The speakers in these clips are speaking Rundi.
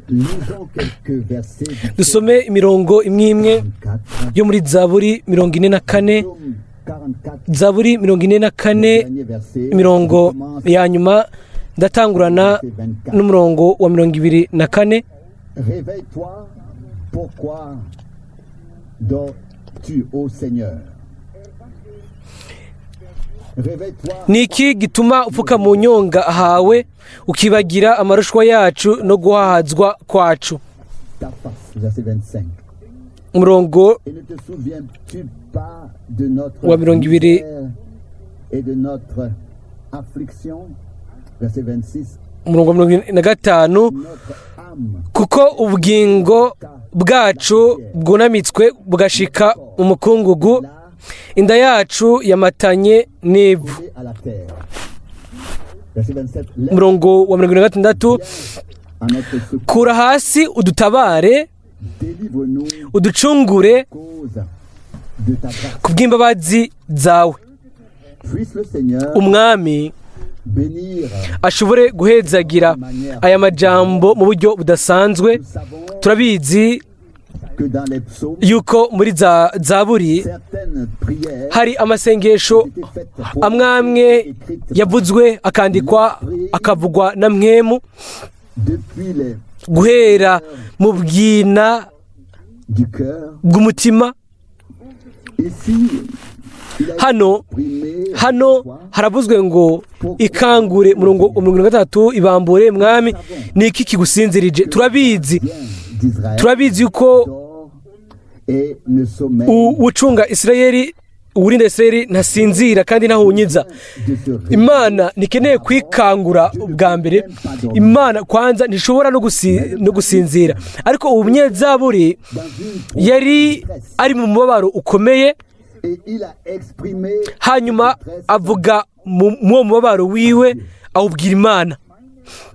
Lisons quelques versets du Dusome imirongo imwe imwe 44. yo muri Zaburi 44. Psaume 44, Zaburi 44, dernier verset. imirongo Commence ya nyuma. Ndatangurana n'umurongo wa 24. Réveille-toi, pourquoi dors-tu, ô Seigneur? Réveille-toi, Ni iki gituma upfuka mu nyonga hawe, ukibagira amarushwa yacu no guhahazwa kwacu? Ta face, verset 25. Umurongo Et ne te souviens-tu pas de notre wa 20. Misère et de notre affliction? Verset 26. Umurongo wa 45. Notre âme Kuko ubugingo bwacu bwunamitswe bugashika mu mukungugu, là inda yacu yamatanye n'ivu. Collée à la terre. Verset 27. Lève Umurongo wa 76. À notre secours. Kura hasi udutabare, Délivre-nous uducungure cause de ta grâce. ku bw'imbabazi zawe. Puisse le Seigneur Umwami bénir. ashobore guhezagira aya majambo mu buryo budasanzwe. Nous savons Turabizi que dans les psaumes, yuko muri za Zaburi certaines prières hari amasengesho étaient faites pour amwamwe écrites yavuzwe, akandikwa, akavugwa na Mpwemu depuis les guhera mu bwina du cœur. bw'umutima. Ici, il a Hano exprimé hano haravuzwe ngo ikangure, murongo 33, ibambure Mwami, ni iki kigusinzirije? Turabizi bien d'Israël turabizi yuko dort et ne sommeille ucunga Isirayeli, uwurinda Isirayeli, ntasinzira kandi ntahunyiza. De se réveiller. Imana ntikeneye kwikangura ubwa mbere. Imana kwanza ntishobora no gusinzira. Ariko ubu munyezaburi Dans une yari ari mu mubabaro ukomeye. Et il a exprimé Hanyuma avuga mu uwo mubabaro wiwe, awubwira Imana.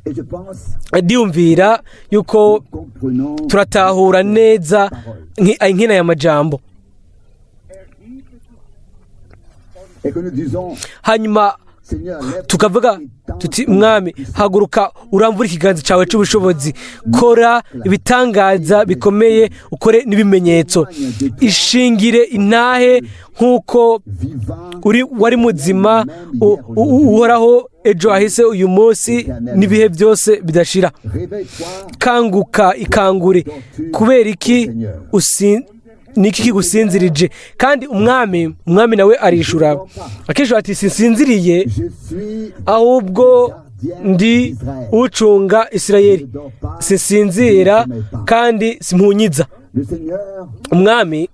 Et je pense Ndiyumvira yuko comprenons turatahura neza nk'ina ya majambo. Et que nous disons: Hanyuma Seigneur, lève tukavuga tuti: Mwami, haguruka, urambure ikiganza cyawe cy'ubushobozi, kora ibitangaza bikomeye, ukore n'ibimenyetso, ishingire intahe nk'uko vivant uri wari muzima, uhoraho, ejo hahise, uyu munsi n'ibihe byose bidashira. Réveille-toi. Kanguka, ikangure, kubera iki niki kigusinzirije? Kandi umwami nawe arishura, akishura ati: sinsinziriye, Je suis ahubwo ndi ucunga Isirayeli, sinsinzira kandi simpunyiza. Le Seigneur Umwami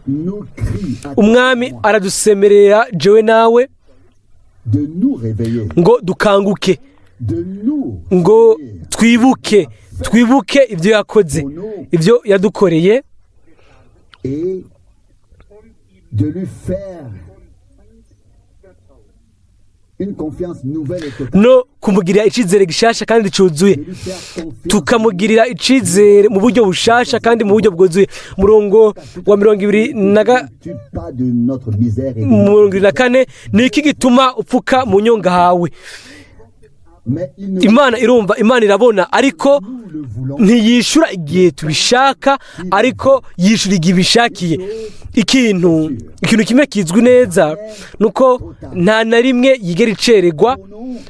nous crie à Umwami toi aradusemerera, jewe nawe, de nous réveiller, ngo dukanguke, de nous ngo twibuke, twibuke ibyo yakoze, ibyo yadukoreye, et de lui faire une confiance nouvelle et totale. No kumugirira icyizere gishasha kandi cyuzuye. De lui faire confiance. Tukamugirira icyizere mu buryo bushasha kandi mu buryo bwuzuye. Umurongo wa mirongo ibiri na ga Ne tue pas de notre misère et de 24: ni iki gituma upfuka mu nyonga hawe? Mais il ne Imana irumva, Imana irabona, ariko nous le voulons. ntiyishyura igihe tubishaka, ariko yishyura igihe ibishakiye. Ikintu kimwe kizwi neza ni uko nta na rimwe yigera icererwa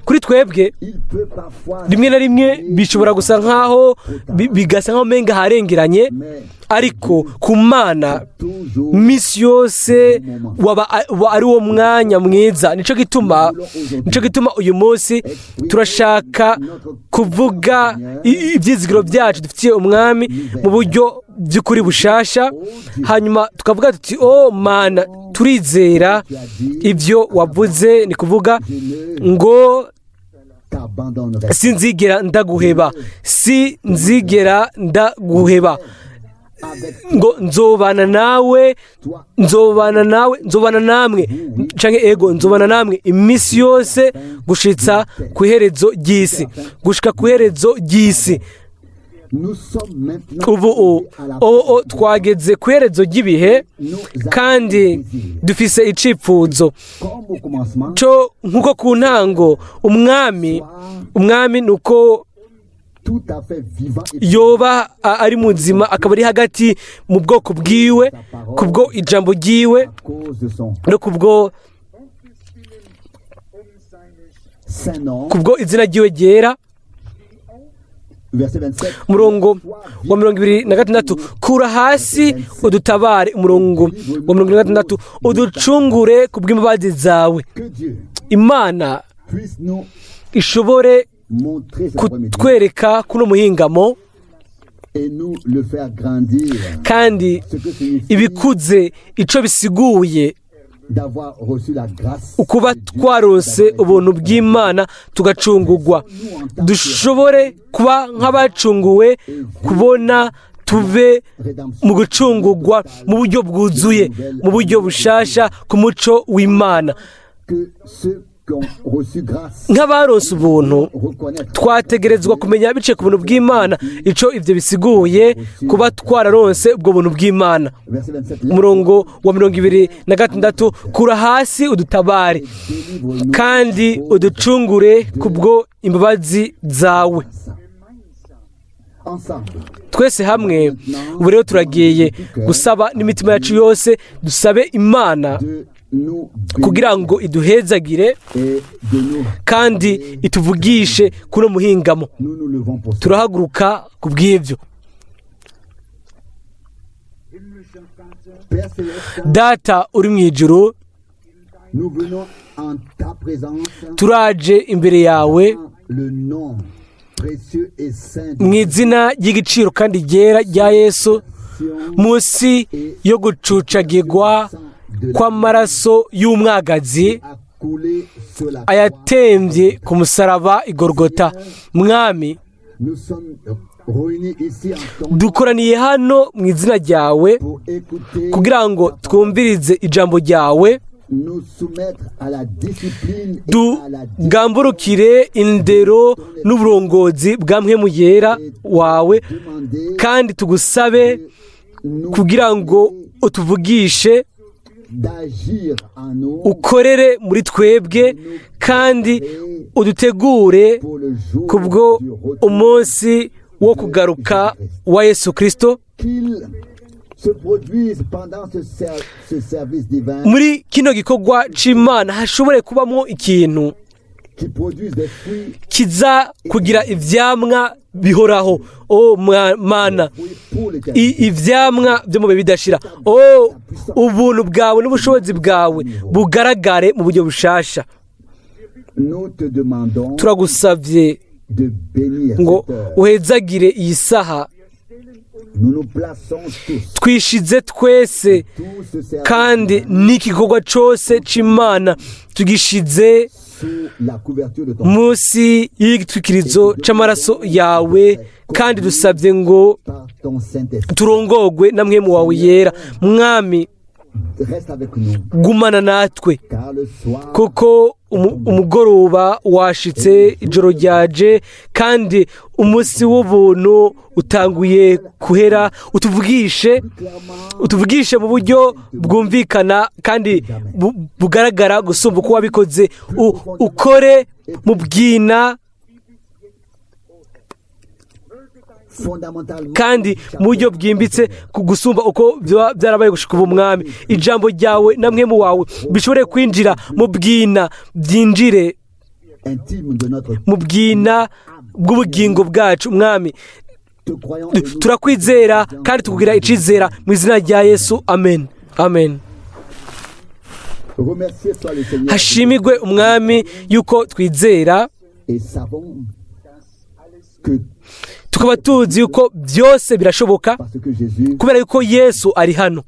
kuri twebwe. Il peut parfois Rimwe na rimwe bishobora gusa nkaho bigasa nkaho umenga harengeranye, ariko ku Mana toujours misi yose waba ari wo mwanya mwiza. Nico gituma uyu munsi turashaka kuvuga ibyizigiro byacu dufitiye Umwami mu buryo by'ukuri bushasha. Hanyuma tukavuga tuti: o Mana, turizera ibyo wavuze, ni kuvuga ngo t'abandonnerai. Sinzigera ndaguheba, sinzigera ndaguheba, Avec ngo nzobana nawe, toi nzobana nawe, nzobana namwe, canke ego, nzobana namwe iminsi yose gushitsa ku iherezo ry'isi, gushika ku iherezo ry'isi. Nous sommes maintenant Ubu à la ubu twageze ku iherezo ry'ibihe, kandi dufise icifuzo comme au commencement co nk'uko ku ntango Umwami ni uko Yoba ari muzima, akaba ari hagati mu bwoko bwiwe, kubwo ijambo ryiwe no kubwo izina ryiwe ryera. Umurongo wa 26, kura hasi udutabare. Umurongo wa 26, uducungure ku bw'imbabazi zawe. Imana ishobore kutwereka kuno muhingamo kandi ibikuze ico bisiguye ukuba twarose ubuntu bw'Imana tugacungurwa, dushobore kuba nk'abacunguwe, kubona tuve mu gucungurwa mu buryo bwuzuye, mu buryo bushasha ku muco w'Imana. Nk'abaronse ubuntu twategerezwa kumenya biciye ku buntu bw'Imana ico ivyo bisiguye kuba twararonse ubwo buntu bw'Imana. Umurongo wa 26, kura hasi udutabare kandi uducungure kubwo imbabazi zawe. Twese hamwe ubu rero turagiye gusaba n'imitima yacu yose, dusabe Imana kugira ngo iduhezagire kandi ituvugishe kuno muhingamo. Turahaguruka ku bw'ibyo. Data uri mu ijuru, turaje imbere yawe mu izina ry'igiciro kandi ryera rya Yesu, munsi yo gucucagirwa kw'amaraso y'umwagazi ayatembye ku musaraba i Golgota. Mwami, dukoraniye hano mu izina ryawe kugira ngo twumvirize ijambo ryawe, tugamburukire indero n'uburongozi bwa Mpwemu Yera wawe, kandi tugusabe kugira ngo utuvugishe, ukorere muri twebwe, kandi udutegure kubwo umunsi wo kugaruka wa Yesu Kristo. Muri kino gikorwa c'Imana hashobore kubamo ikintu kiza kugira ivyamwa bihoraho. O Mana, ivyamwa byo mu bihe bidashira. O ubuntu bwawe n'ubushobozi bwawe bugaragare mu buryo bushasha. Turagusavye ngo uhezagire iyi saha. Twishize twese kandi n'igikorwa cose c'Imana tugishize munsi y'igitwikirizo c'amaraso yawe, kandi dusabye ngo turongogwe na Mpwemu wawe yera. Mwami, gumana natwe, kuko umugoroba washitse, ijoro ryaje, kandi umunsi w'ubuntu utanguye kuhera. Utuvugishe mu buryo bwumvikana kandi bugaragara gusumba uko wabikoze. Ukore mu bwina kandi mu buryo bwimbitse gusumba uko byarabaye gushika ubu. Mwami, ijambo ryawe na Mpwemu wawe bishobore kwinjira mu bwina, byinjire mu bwina bw'ubugingo bwacu. Mwami, turakwizera kandi tukugira icizera mu izina rya Yesu. Amen, amen. Hashimigwe Umwami yuko twizera, tukaba tuzi yuko byose birashoboka kubera yuko Yesu ari hano.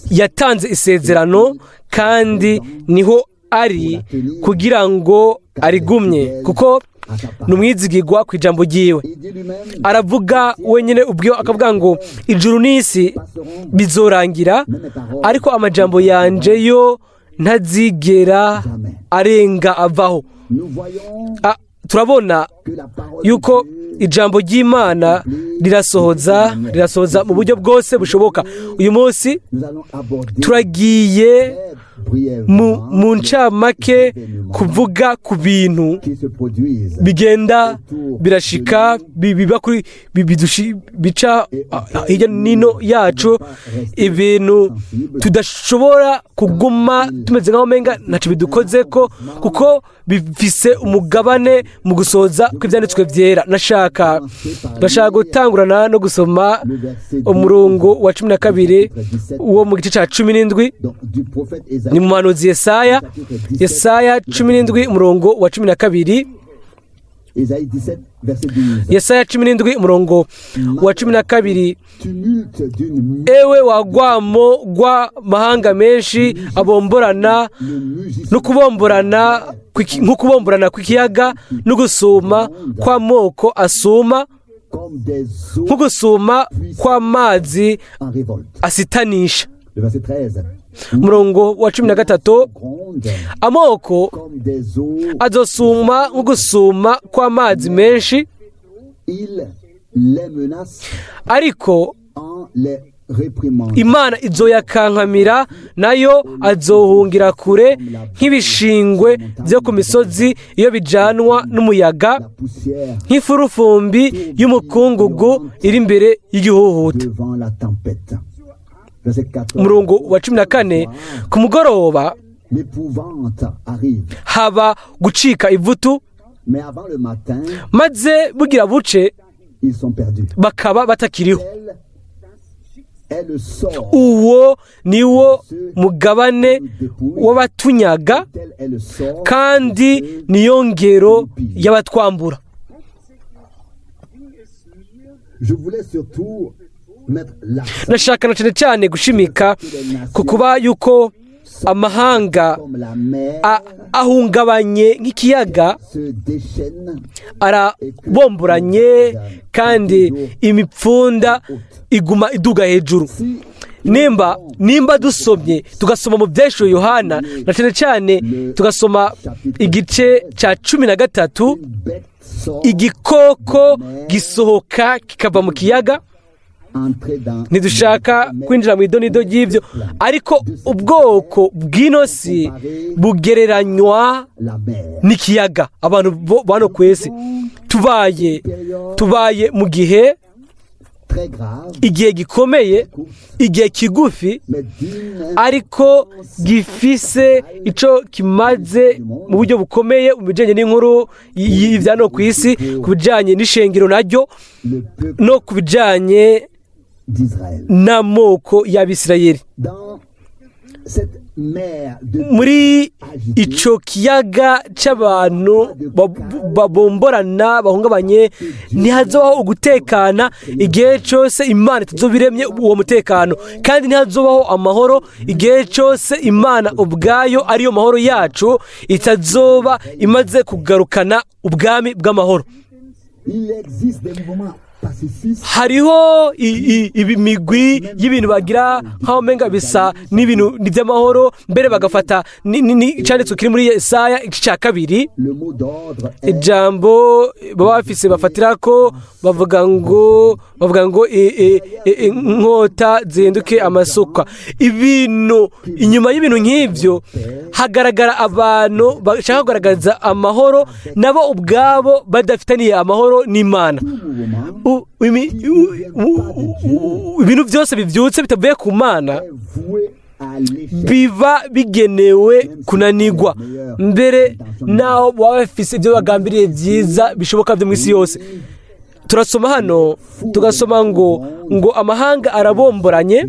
Yatanze isezerano kandi niho ari kugira ngo arigumye, kuko ni umwizigirwa ku ijambo ryiwe. Aravuga wenyine ubwiwe akavuga ngo ijuru n'isi bizorangira, ariko amajambo yanje yo ntazigera arenga avaho. Turabona Que la parole Yuko de Dieu ijambo ry'Imana rirasohoza, rirasohoza mu buryo bwose bushoboka. Uyu munsi nous allons aborder turagiye très brièvement mu ncamake kuvuga ku bintu qui se produisent bigenda birashika, biba kuri bica hirya nino yacu, ibintu tudashobora kuguma tumeze nk'aho umenga ntacyo bidukoze ko, kuko bifise umugabane mu gusohoza kw'ibyanditswe byera. Nashaka gutangurana no gusoma le verset umurongo wa 12 wo mu gice cya 17. Donc, du prophète Ésaïe Ni mu muhanuzi Yesaya, Yesaya 17, umurongo wa 12. Ésaïe 17 verset 12. Yesaya 17, umurongo wa 12. Tumulte d'une Ewe wagwamo gw'amahanga menshi abomborana le mugissement no kubomborana nko kubomborana kw'ikiyaga, no gusuma kw'amoko asuma comme des eaux nko gusuma kw'amazi en révolte. asitanisha. Le verset 13. Umurongo wa 13. Gronde Amoko comme des eaux, azosuma nko gusuma kw'amazi menshi, il les menace ariko en les réprimandant. Imana izoyakankamira, nayo azohungira kure nk'ibishingwe byo ku misozi iyo bijanwa n'umuyaga, La poussière nk'ifurufumbi y'umukungugu iri imbere y'igihuhuta. devant la tempête. Verset 14. Umurongo wa 14. Ku mugoroba L'épouvante arrive. haba gucika ivutu, Mais avant le matin, maze bugira buce ils sont perdus. bakaba batakiriho. Tel est le sort. Uwo niwo mugabane w'abatunyaga, Tel est le sort. kandi niyo ngero y'abatwambura. Je voulais surtout mettre l'accent Nashaka na cyane cyane gushimika ku kuba yuko amahanga comme la mer ahungabanye nk'ikiyaga, se déchaîne arabomboranye, kandi imipfunda iguma iduga hejuru. Si Nimba dusomye, tugasoma mu Byahishuwe Yohana, na cyane cyane tugasoma igice cya 13, une bête sort igikoko gisohoka kikava mu kiyaga. entrer dans Ntidushaka kwinjira mu idonido ry'ibyo, ariko ubwoko bw'ino si bugereranywa la mer. n'ikiyaga. Abantu bano ku isi tubaye mu gihe Très grave, igihe gikomeye, igihe kigufi, mais d'une ariko gifise ico kimaze mu buryo bukomeye mu bijanye n'inkuru y'ivya no ku isi, ku bijanye n'ishengero naryo, le peuple no ku bijanye d'Israël. n'amoko y'Abisirayeli. Dans cette mer de Muri ico kiyaga c'abantu babomborana, bahungabanye, ntihazobaho ugutekana igihe cose Imana itazobiremye uwo mutekano, kandi ntihazobaho amahoro igihe cose Imana ubwayo, ariyo mahoro yacu, itazoba imaze kugarukana ubwami bw'amahoro. Il existe des mouvements pacifistes Hariho imigwi y'ibintu bagira nk'aho umenga bisa n'ibintu ni by'amahoro, mbere bagafata icanditswe kiri muri Yesaya igice cya 2. Le mot d'ordre est Ijambo baba bafise bafatira ko bavuga ngo inkota zihinduke amasuka. Ibintu inyuma y'ibintu nk'ibyo hagaragara abantu bashaka kugaragaza amahoro, nabo ubwabo badafitaniye amahoro n'Imana. Tout mouvement Ibintu byose bibyutse bitavuye ku Mana est voué à l'échec. biba bigenewe kunanigwa, mbere naho baba bafise ibyo bagambiriye byiza bishoboka byo mu isi yose. Turasoma hano, tugasoma ngo amahanga arabomboranye,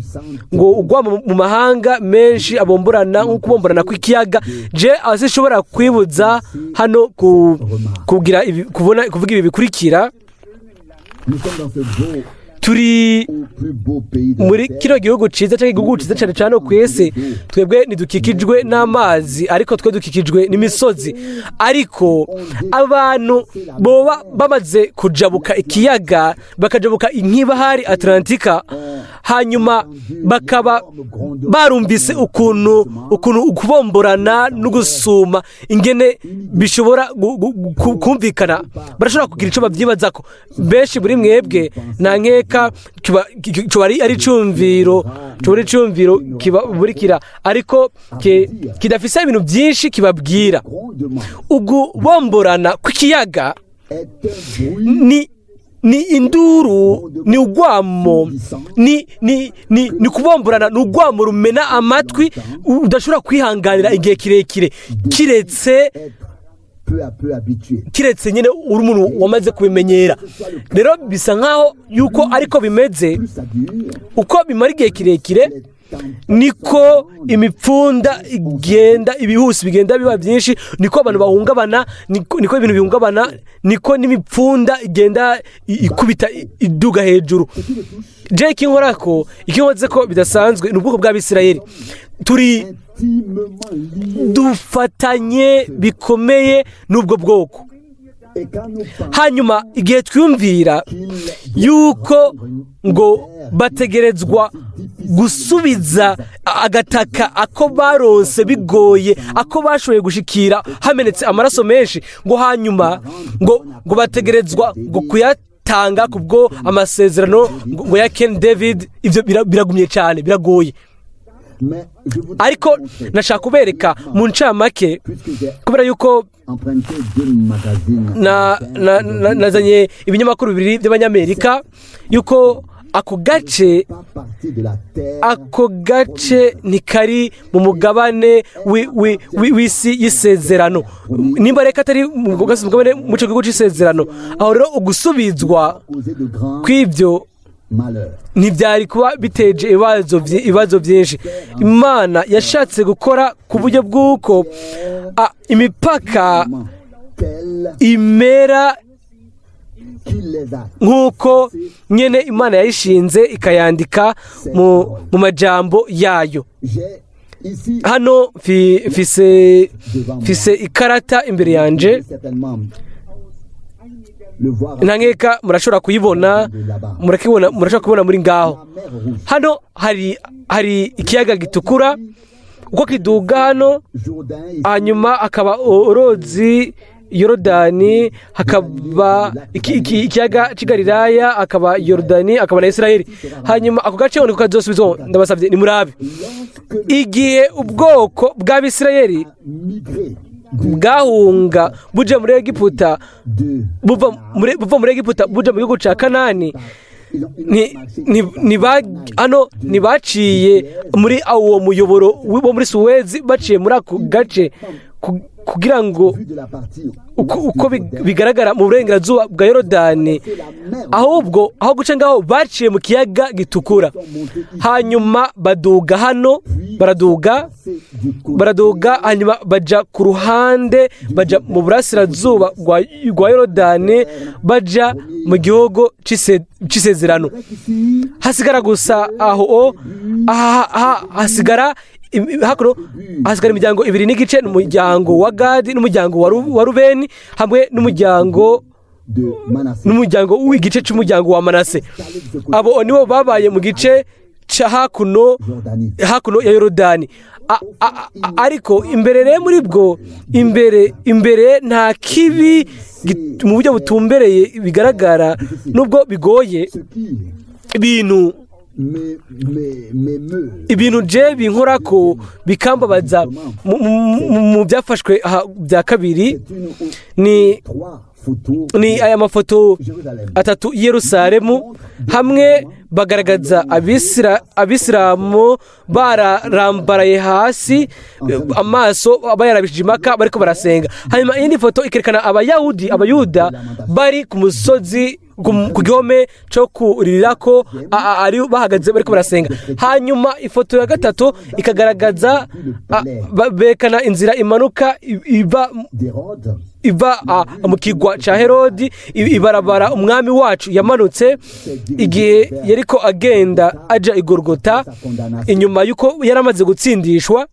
ngo ugwa mu mahanga menshi abomborana nko kubomborana kw'ikiyaga. Je azishobora kwibuza hano kugira kubona kuvuga ibi bikurikira. Nous sommes dans ce beau Turi ou plus beau pays de la muri terre. kino gihugu ciza, cyangwa igihugu ciza cyane cyane ku isi. Twebwe ntidukikijwe n'amazi, ariko twe dukikijwe n'imisozi. Ariko abantu boba bamaze kujabuka ikiyaga, bakajabuka inkibahari Atlantika. Hanyuma bakaba barumvise ukuntu kubomborana no gusuma ingene bishobora kumvikana, barashobora kugira icyo babyibazako. Benshi muri mwebwe, nta nkeka, kiba ari icumviro kibaburikira, ariko kidafise ibintu byinshi kibabwira. Grondement Ugubomborana kw'ikiyaga est un bruit ni induru, ni ugwamo, ni kubomborana, ni ugwamo rumena amatwi udashobora kwihanganira igihe kirekire, kiretse être peu à peu habitué. kiretse nyine uri umuntu wamaze kubimenyera. Rero bisa nkaho yuko ariko bimeze. Plus ça dure, Uko bimara igihe kirekire, les tempêtes niko imipfunda igenda, ibihusi bigenda biba byinshi, niko abantu bahungabana, niko ibintu bihungabana, niko n'imipfunda igenda ikubita iduga hejuru. Je ikinkorako, ikinkoze ko bidasanzwe, ni ubwoko bw'Abisirayeli. Turi intimement liés. dufatanye bikomeye n'ubwo bwoko. Et quand nous pensons Hanyuma igihe twiyumvira yuko ngo bategerezwa gusubiza agataka ako baronse bigoye, ako bashoboye gushikira hamenetse amaraso menshi, ngo hanyuma ngo bategerezwa ngo kuyatanga kubwo amasezerano ngo ya Camp David, ibyo biragumye cyane, biragoye. Mais je voudrais Ariko montrer, nashaka kubereka mu ncamake, puisque j'ai kubera yuko emprunté deux magazines nazanye ibinyamakuru bibiri by'Abanyamerika, yuko ako gace pas partie de la terre ako gace ntikari mu mugabane w'isi y'isezerano. Nimba reka atari mu mugabane mu gihugu cy'isezerano, aho rero ugusubizwa causé de grands kw'ibyo malheurs. ntibyari kuba biteje ibibazo byinshi. Imana yashatse gukora ku buryo bw'uko imipaka Tel imera qu'il les a nk'uko nyine Imana yayishinze, ikayandika mu majambo yayo. J'ai ici Hano mfise ikarata imbere yanje. certainement le voir Nta nkeka murashobora kuyibona, murakibona, murashobora kubona muri ngaho. la mer Rouge, Hano hari ikiyaga Gitukura uko kiduga hano, Jourdain ici, hanyuma hakaba uruzi Yorodani, hakaba ikiyaga cy'i Galilaya, hakaba Yorodani, hakaba na Isirayeli. Hanyuma ako gace ngo niko kazosubizwa. Ndabasabye nimurabe lorsque igihe ubwoko bw'Abisirayeli migré bwahunga buja muri Egiputa, de buva muri Egiputa buja mu gihugu cya Kanani, ils ont, ils ont marché hano ntibaciye muri uwo muyoboro wo muri Suwezi, baciye muri ako gace kugira ngo vu de la partie uko bigaragara mu burengerazuba bwa Yorodani. Ahubwo aho guca ngaho, baciye mu kiyaga Gitukura, hanyuma baduga hano, baraduga, baraduga, hanyuma baja ku ruhande, baja mu burasirazuba rwa Yorodani, baja mu gihugu c'isezerano. Hasigara gusa aho aha hasigara hakuno, hasigara imiryango ibiri n'igice, n'umuryango wa Gadi n'umuryango wa Rubeni, hamwe n'umuryango de Manassé. n'umuryango w'igice c'umuryango wa Manase. Abo nibo babaye mu gice ca hakuno, Jordanie. hakuno ya Yorodani. Ariko imbere rero, muri bwo imbere nta kibi mu buryo butumbereye bigaragara, nubwo bigoye. Ce qui Ibintu m'émeut, ibintu je binkorako bikambabaza mu byafashwe aha bya kabiri c'est une ou ni trois photos ni aya mafoto Jérusalem. atatu i Yerusalemu. Hamwe bagaragaza Abisilamu bararambaraye hasi, amaso bayarabishije impaka, bariko barasenga. Hanyuma iyindi foto ikerekana Abayahudi, Abayuda bari ku musozi, ku gihome cyo kurirako, ari bahagaze bariko barasenga. Hanyuma ifoto ya gatatu ikagaragaza berekana inzira imanuka iva D'Hérode, iva mu kigwa cya Herodi, ibarabara umwami wacu yamanutse igihe yariko agenda aja i Gorogota, inyuma y'uko yari amaze gutsindishwa.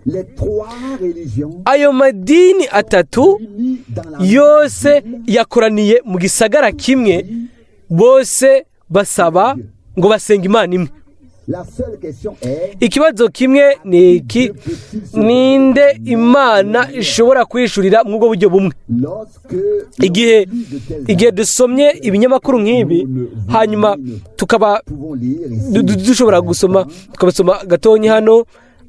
Les trois religions Ayo madini atatu unies dans la yose yakoraniye mu gisagara kimwe, bose basaba Ngo basenga Imana imwe. La seule question est: Ikibazo kimwe ni iki: ninde Imana ishobora kwishurira muri ubwo buryo bumwe? Lorsque Igihe dusomye ibinyamakuru nk'ibi, hanyuma tukaba pouvons lire ici, dushobora gusoma, tukabasoma gatonyi hano,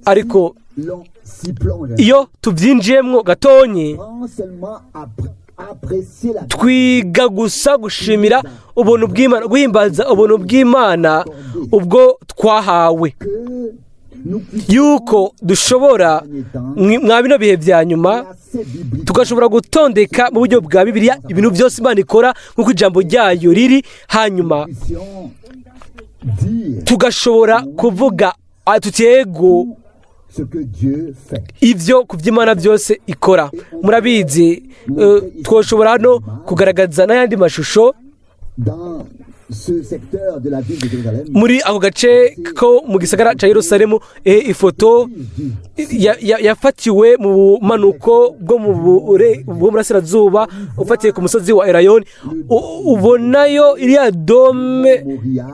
ariko l'on s'y plonge. iyo tubyinjiyemwo gatonyi, Prend seulement apprécier la twiga gusa gushimira ubuntu bw'Imana, guhimbaza ubuntu bw'Imana ubwo twahawe, que nous puissions yuko dushobora mwa bino bihe bya nyuma placer bibliquement tugashobora gutondeka mu buryo bwa Bibiliya ibintu byose Imana ikora nk'uko ijambo ryayo riri, hanyuma puissions dire tugashobora kuvuga tuti yego ce que Dieu fait. Ibyo ku by'Imana byose ikora. Murabizi, twoshobora hano kugaragaza n'ayandi mashusho Dans ce secteur de la ville de Jérusalem, muri ako gace ko mu gisagara cya Yerusalemu, ifoto yafatiwe mu bumanuko bwo burasirazuba, ufatiye ku musozi wa Erayoni, ubonayo iriya dome Moria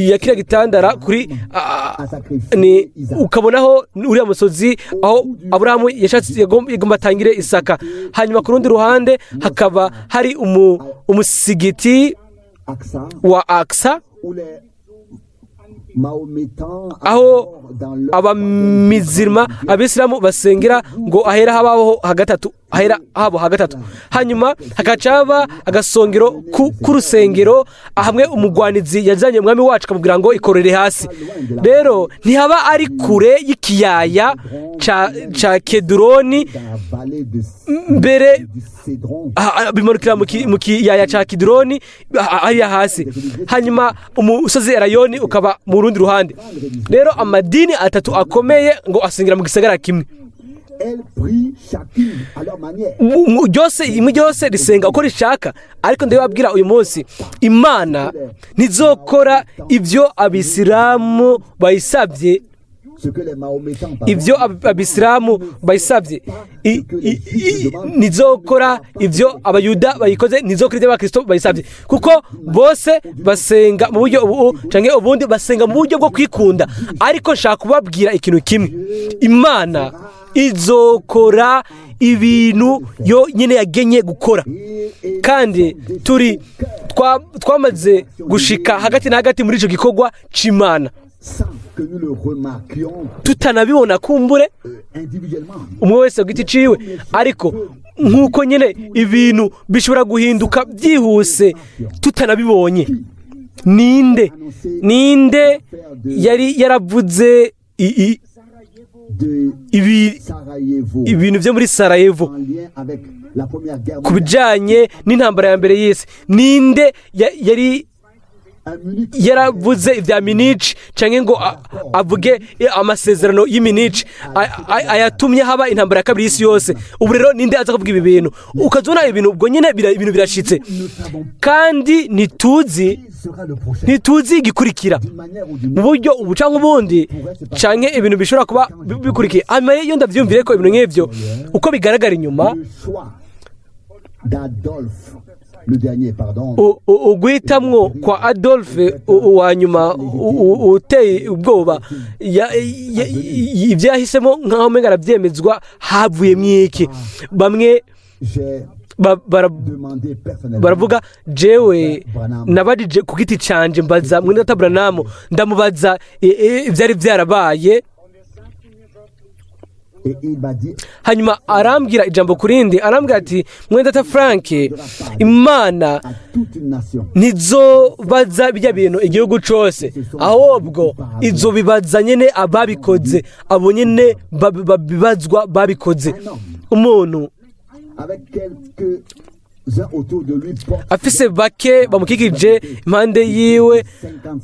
ya kiriya gitandara kuri a sacrifié ni Isaac. Ukabonaho uriya musozi aho Aburahamu yashatse yagomba atangire Isaka, hanyuma ku rundi ruhande hakaba hari umusigiti Aksa, wa Aksa, où les Mahométans aho adorent dans leur abamizirima, abisilamu basengera ngo ahera habaho hagatatu, ahera habo hagatatu, hanyuma hagaca haba agasongero k'urusengero hamwe umugwanizi yazanye umwami wacu akamubwira ngo ikorere hasi. Rero ntihaba ari kure y'ikiyaya ca Keduroni. Dans la vallée de, Mbere du Cédron. Bimanukira mu kiyaya ca Kiduroni hariya hasi, hanyuma umusozi Erayoni ukaba mu rundi ruhande. Rero amadini atatu akomeye ngo asengera mu gisagara kimwe. Elles prient chacune à leur manière. Ryose imwe ryose risenga uko rishaka, ariko ndababwira uyu munsi, Imana ntizokora ibyo abisilamu bayisabye. Ce que les Mahométans, pardon, Ibyo abisilamu bayisabye, ntizokora ibyo abayuda bayikoze, ntizokora ibyo abakristo bayisabye, kuko bose basenga mu buryo ubu canke ubundi, basenga mu buryo bwo kwikunda. Ariko nshaka kubabwira ikintu kimwe: Imana izokora ibintu yo nyine yagenye gukora, kandi turi twamaze gushika hagati na hagati muri ico gikorwa c'Imana sans que nous le remarquions tutanabibona kumbure individuellement. umwe wese ku giti ciwe, ariko nk'uko nyine ibintu bishobora guhinduka byihuse tutanabibonye. Ninde yari yaravuze De ibi Sarajevo ibintu byo muri Sarajevo en lien avec la Première Guerre ku mondiale. bijanye n'intambara ya mbere y'isi? Ninde yari Un Munich yaravuze ibya Munich canke ngo avuge amasezerano y'i Munich ayatumye haba intambara ya kabiri y'isi yose? Ubu rero ninde aza kuvuga ibi bintu? Ukazibona ibintu ubwo nyine ibintu birashitse, nous ne savons kandi ntituzi qui sera le prochain. ntituzi igikurikira. D'une manière ou d'une Mu buryo ubu canke ubundi, canke ibintu bishobora kuba bikurikiye. Hanyuma iyo ndavyumvire ko ibintu nk'ivyo uko bigaragara inyuma, Le choix d'Adolphe, le dernier, pardon, uguhitamwo kwa Adolphe uwa nyuma uteye ubwoba, ibyo yahisemo nk'aho umenga arabyemezwa, havuyemo iki? Bamwe j'ai demandé personnellement baravuga, jewe nabajije ku giti canje, mbaza mwene data Branham, ndamubaza ivyari vyarabaye. Et il m'a dit Hanyuma arambwira ijambo ku rindi, arambwira ati: "Mwene data Frank, Imana à toute une nation. ntizobaza bijya bintu igihugu cose, ahubwo izobibaza nyene ababikoze, abo nyene babibazwa babikoze." Umuntu Avec quelques-uns autour de lui porte afise bake bamukikije impande yiwe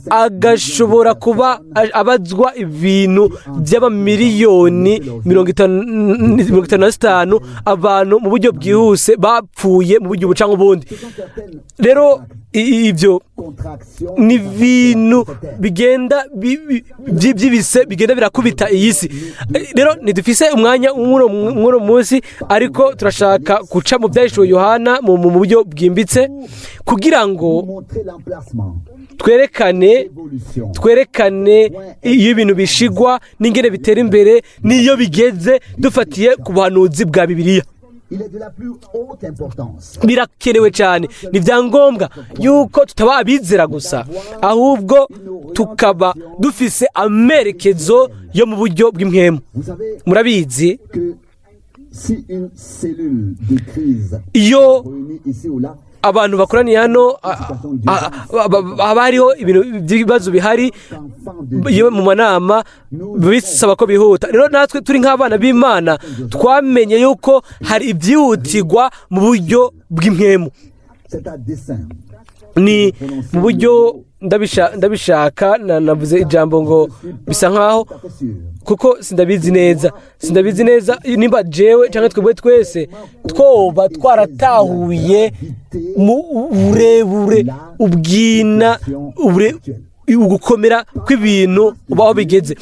agashobora kuba abazwa ibintu by'abamiliyoni 55 abantu mu buryo bwihuse bapfuye mu buryo buca nk'ubundi. Ce sont certaines Rero ibyo contractions ni ibintu bigenda by'ibise bigenda birakubita iyi si. Rero ntidufise umwanya mw'uno munsi, ariko turashaka guca mu byahishuwe Yohana mu buryo bwimbitse kugira ngo montrer l'emplacement Twerekane Évolution. Twerekane iyo ibintu bishigwa n'ingene bitera imbere n'iyo bigeze, dufatiye ku buhanuzi bwa Bibiliya. Il est de la plus haute importance Birakenewe cyane, ni byangombwa yuko tutaba abizera gusa, ahubwo tukaba dufise amerekezo yo mu buryo bw'impwemu. Vous savez Murabizi, que si une cellule de crise iyo réunie ici ou là, abantu bakoraniye hano, haba hariho ibintu by'ibibazo bihari enfant de iyo mu manama bisaba ko bihuta. Rero natwe turi nk'abana b'Imana, twamenye yuko hari ibyihutirwa mu buryo bw'impwemu. C'est à dessein. Ni mu buryo ndabishaka navuze ijambo ngo bisa nkaho Tout à fait sûr. kuko sindabizi neza nimba jewe cyangwa twebwe twese twoba twaratahuye mu burebure, ubwina, ugukomera kw'ibintu aho bigeze.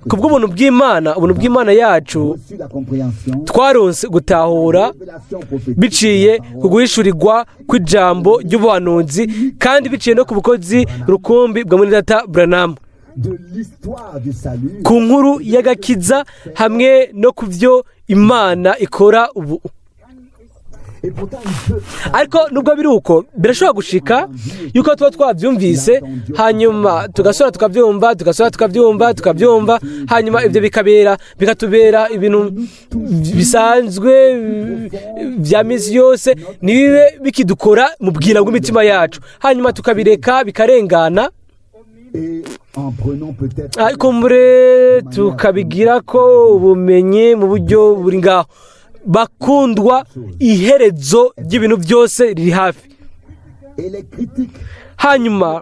Ku bw'ubuntu bw'Imana, ubuntu bw'Imana yacu, Reçu la compréhension, twaronse gutahura révélation prophétique, biciye ku guhishurirwa kw'ijambo ry'ubuhanuzi, kandi biciye no ku bukozi rukumbi bwa mwene data Branham de l'histoire du salut ku nkuru y'agakiza hamwe no ku byo Imana ikora ubu. Et pourtant, il peut Ariko nubwo biri uko, birashobora gushika yuko tuba twabyumvise, hanyuma tugasubira tukabyumva, tugasubira tukabyumva, tukabyumva, hanyuma ibyo bikatubera ibintu bisanzwe bya minsi yose, ntibibe bikidukora mu bwira bw'imitima yacu, hanyuma tukabireka bikarengana. Et en prenant peut-être Ariko mbure tukabigira ko ubumenyi mu buryo buri ngaho. Bakundwa, iherezo ry'ibintu byose riri hafi. Et les critiques Hanyuma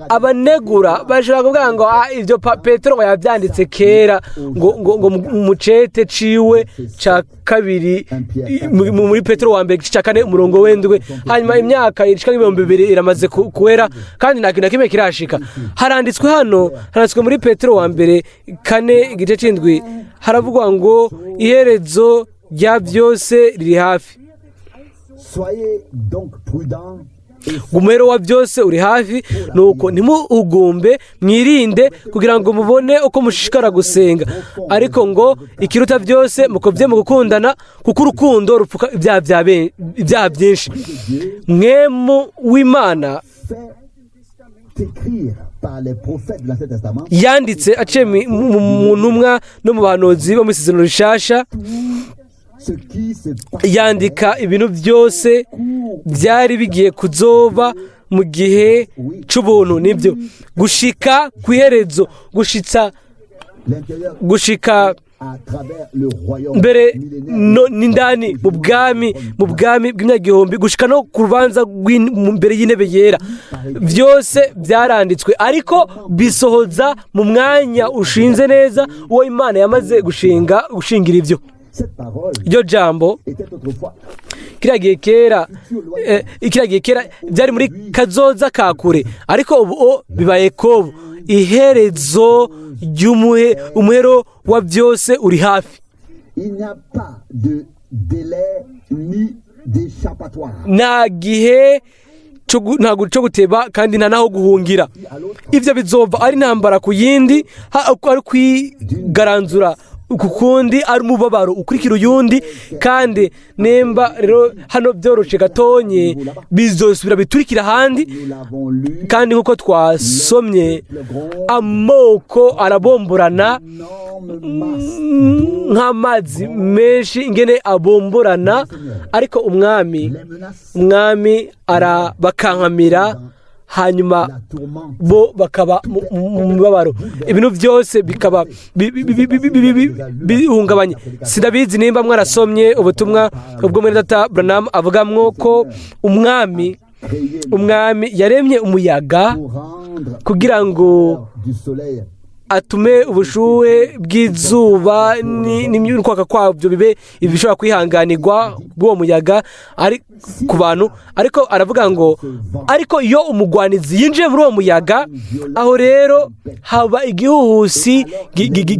abanegura bashobora kuvuga ngo: "Ah, ibyo Petero ngo yabyanditse kera ngo mu cete ciwe ca kabiri, muri Petero wa mbere igice ca 4 umurongo w'7, hanyuma imyaka ishika nk'ibihumbi 2 iramaze kuhera kandi nta kintu na kimwe kirashika." Haranditswe hano, haranditswe muri Petero wa mbere 4 igice c'indwi, haravugwa ngo iherezo rya byose riri hafi. Soyez donc prudents et Umuhero wa byose uri hafi, nuko ntimuhugumbe, mwirinde kugira ngo mubone uko mushishikara gusenga. Ariko ngo ikiruta byose, mukobye mu gukundana, kuko urukundo rupfuka ibyaha byinshi. Mpwemu w'Imana fait écrire par les prophètes de l'Ancien Testament yanditse aciye mu ntumwa no mu bahanuzi bo mu Isezerano Rishasha, ce qui se passe yandika ibintu byose byari bigiye kuzoba mu gihe c'ubuntu, nibyo, gushika ku iherezo, gushitsa l'intérieur gushika à travers le royaume mbere millénaire no n'indani mu bwami bw'imyaka 1000, gushika no ku rubanza mbere y'intebe yera. Byose byaranditswe, ariko bisohoza mu mwanya ushinze neza uwo Imana yamaze gushingira ibyo. Cette parole Iryo jambo était autrefois kiriya gihe kera byari muri kazoza ka kure, ariko ubu o bibaye kobu iherezo ry'umuhe umuhero wa byose uri hafi. Il n'y a pas de délai ni d'échappatoire. Nta gihe ntabwo cyo guteba kandi nta n'aho guhungira. À l'autre, Ibyo bizova ari intambara ku yindi, ari kwigaranzura ku kundi, ari umubabaro ukurikira uyundi. Kandi nimba rero hano byoroshe gatonye, bizosubira biturikira ahandi. Nous l'avons lu, Kandi nk'uko twasomye, le gronde, amoko arabomborana énorme masse nk'amazi menshi ingene abomborana, ariko Umwami, les menaces, Umwami arabakankamira, hanyuma la tourmente. bo bakaba mu mubabaro, ibintu byose bikaba bihungabanye. Sindabizi nimba mwarasomye ubutumwa ubwo muri data Branham avugamwo ko Umwami, Créer Umwami yaremye umuyaga pour rendre kugira ngo du soleil atume ubushuhe bw'izuba n'imyuka kwabyo bibe ibishobora kwihanganirwa bw'uwo muyaga ari ku bantu. Ariko aravuga ngo ariko iyo umugwanizi yinjiye muri uwo muyaga, aho rero haba igihuhusi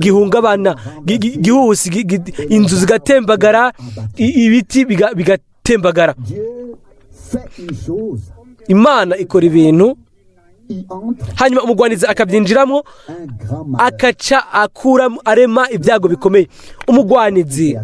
gihungabana, igihuhusi, inzu zigatembagara, ibiti bigatembagara. Dieu fait une chose Imana ikora ibintu y entre Hanyuma umugwanizi akabyinjiramo, un grand malheur. akaca akuramo, arema ibyago bikomeye. Umugwanizi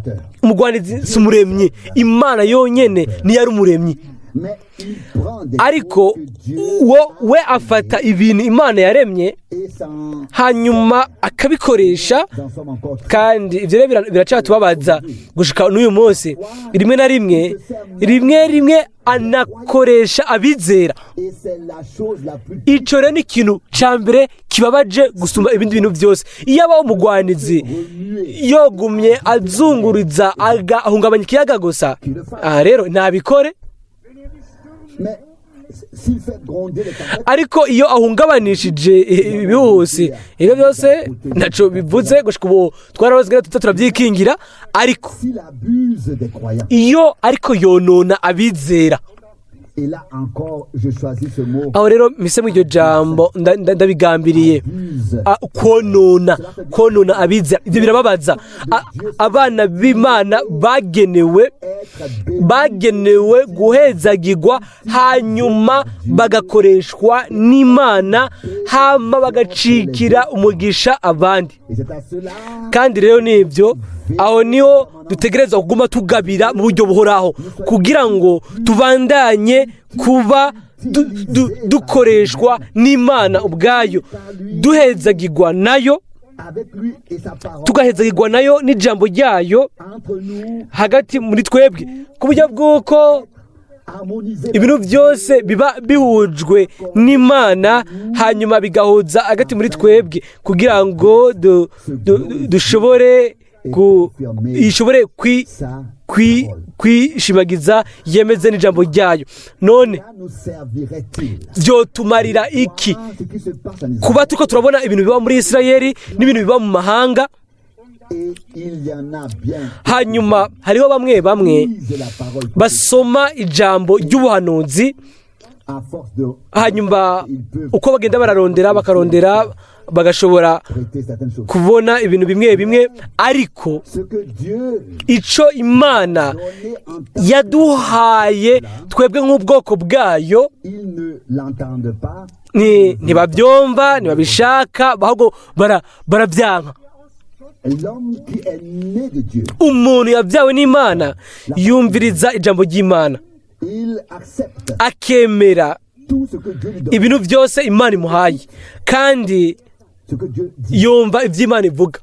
si umuremyi. Imana yonyine niyo ari umuremyi. Mais il prend des Ariko choses que Dieu wo we afata ibintu Imana yaremye, et s'en hanyuma akabikoresha. nous en sommes encore très Kandi ibyo rero biracatubabaza gushika n'uyu munsi. Rimwe na rimwe, rimwe rimwe anakoresha abizera. Et c'est la chose la plus Ico rero ni ikintu ca mbere kibabaje gusumba ibindi bintu byose. Iyo aba umugwanizi yogumye azunguriza, agahungabanya ikiyaga gusa, aha rero ntabikore. Mais s'il fait gronder les tempêtes, Ariko iyo ahungabanishije ibihuhusi, ibyo byose ntaco bivuze. Gushika ubu twararoze tuza turabyikingira, ariko s'il abuse des croyants, iyo ariko yonona abizera, et là encore, je choisis ce mot, aho rero mpisemo iryo jambo, ndabigambiriye. abuse. Konona abizera, ibyo birababaza. Abana b'Imana bagenewe Être béni bagenewe guhezagirwa, hanyuma bagakoreshwa n'Imana, hama bagacikira umugisha abandi. Et c'est à cela Kandi rero nibyo, aho niho dutegerezwa kuguma tugabira mu buryo buhoraho, kugira ngo tubandanye kuba dukoreshwa n'Imana ubwayo, duhezagirwa nayo, avec lui et sa parole tugahezagirwa nayo n'ijambo ryayo entre nous, hagati muri twebwe, ku buryo bw'uko harmonisé ibintu byose biba bihujwe n'Imana, hanyuma bigahuza hagati muri twebwe, kugira ngo dushobore ku ishobore sa kwi parole. kwishimagiza, yemeze n'ijambo ryayo. None Cela nous servirait-il byotumarira iki voir ce qui se passe en Israël? kuba turiko turabona ibintu biba muri Isirayeli n'ibintu biba mu mahanga? Et il y en a bien Hanyuma hariho bamwe bamwe qui lisent la parole basoma ijambo ry'ubuhanuzi, à force de hanyuma ils peuvent uko bagenda bararondera, bakarondera, bagashobora prêter certaines choses. kubona ibintu bimwe bimwe, ariko Ce que Dieu ico Imana donnait en tant yaduhaye twebwe nk'ubwoko bwayo, ils ne l'entendent pas. Ntibabyumva, ntibabishaka, ahubwo barabyanka. L'homme qui est né de Dieu, Umuntu yabyawe n'Imana yumviriza ijambo ry'Imana, il accepte akemera tout ce que Dieu lui donne, ibintu byose Imana imuhaye, kandi ce que Dieu dit. yumva ibyo Imana ivuga.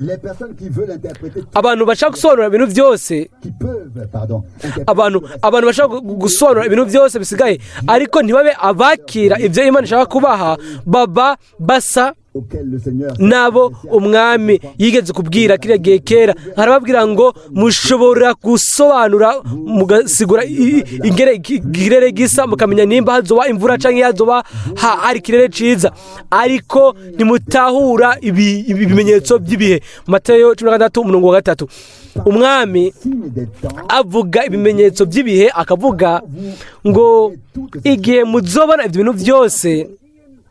Les personnes qui veulent interpréter, Abantu bashaka gusobanura ibintu byose, qui peuvent, pardon, interpréter abantu tout le reste, abantu bashaka gusobanura ibintu byose bisigaye, ariko ntibabe abakira ibyo Imana ishaka kubaha, baba basa auquel le Seigneur nabo umwami yigeze kubwira kiriya gihe kera. Arababwira ngo: "Mushobora gusobanura, mugasigura ingere ikirere gisa, mukamenya nimba hazoba imvura cyangwa hazoba hari ikirere ciza, ariko ntimutahura ibi bimenyetso by'ibihe." Mateyo 16 umurongo wa 3. Umwami signe des temps, avuga ibimenyetso by'ibihe, akavuga ngo: "Igihe muzobona ibyo bintu byose,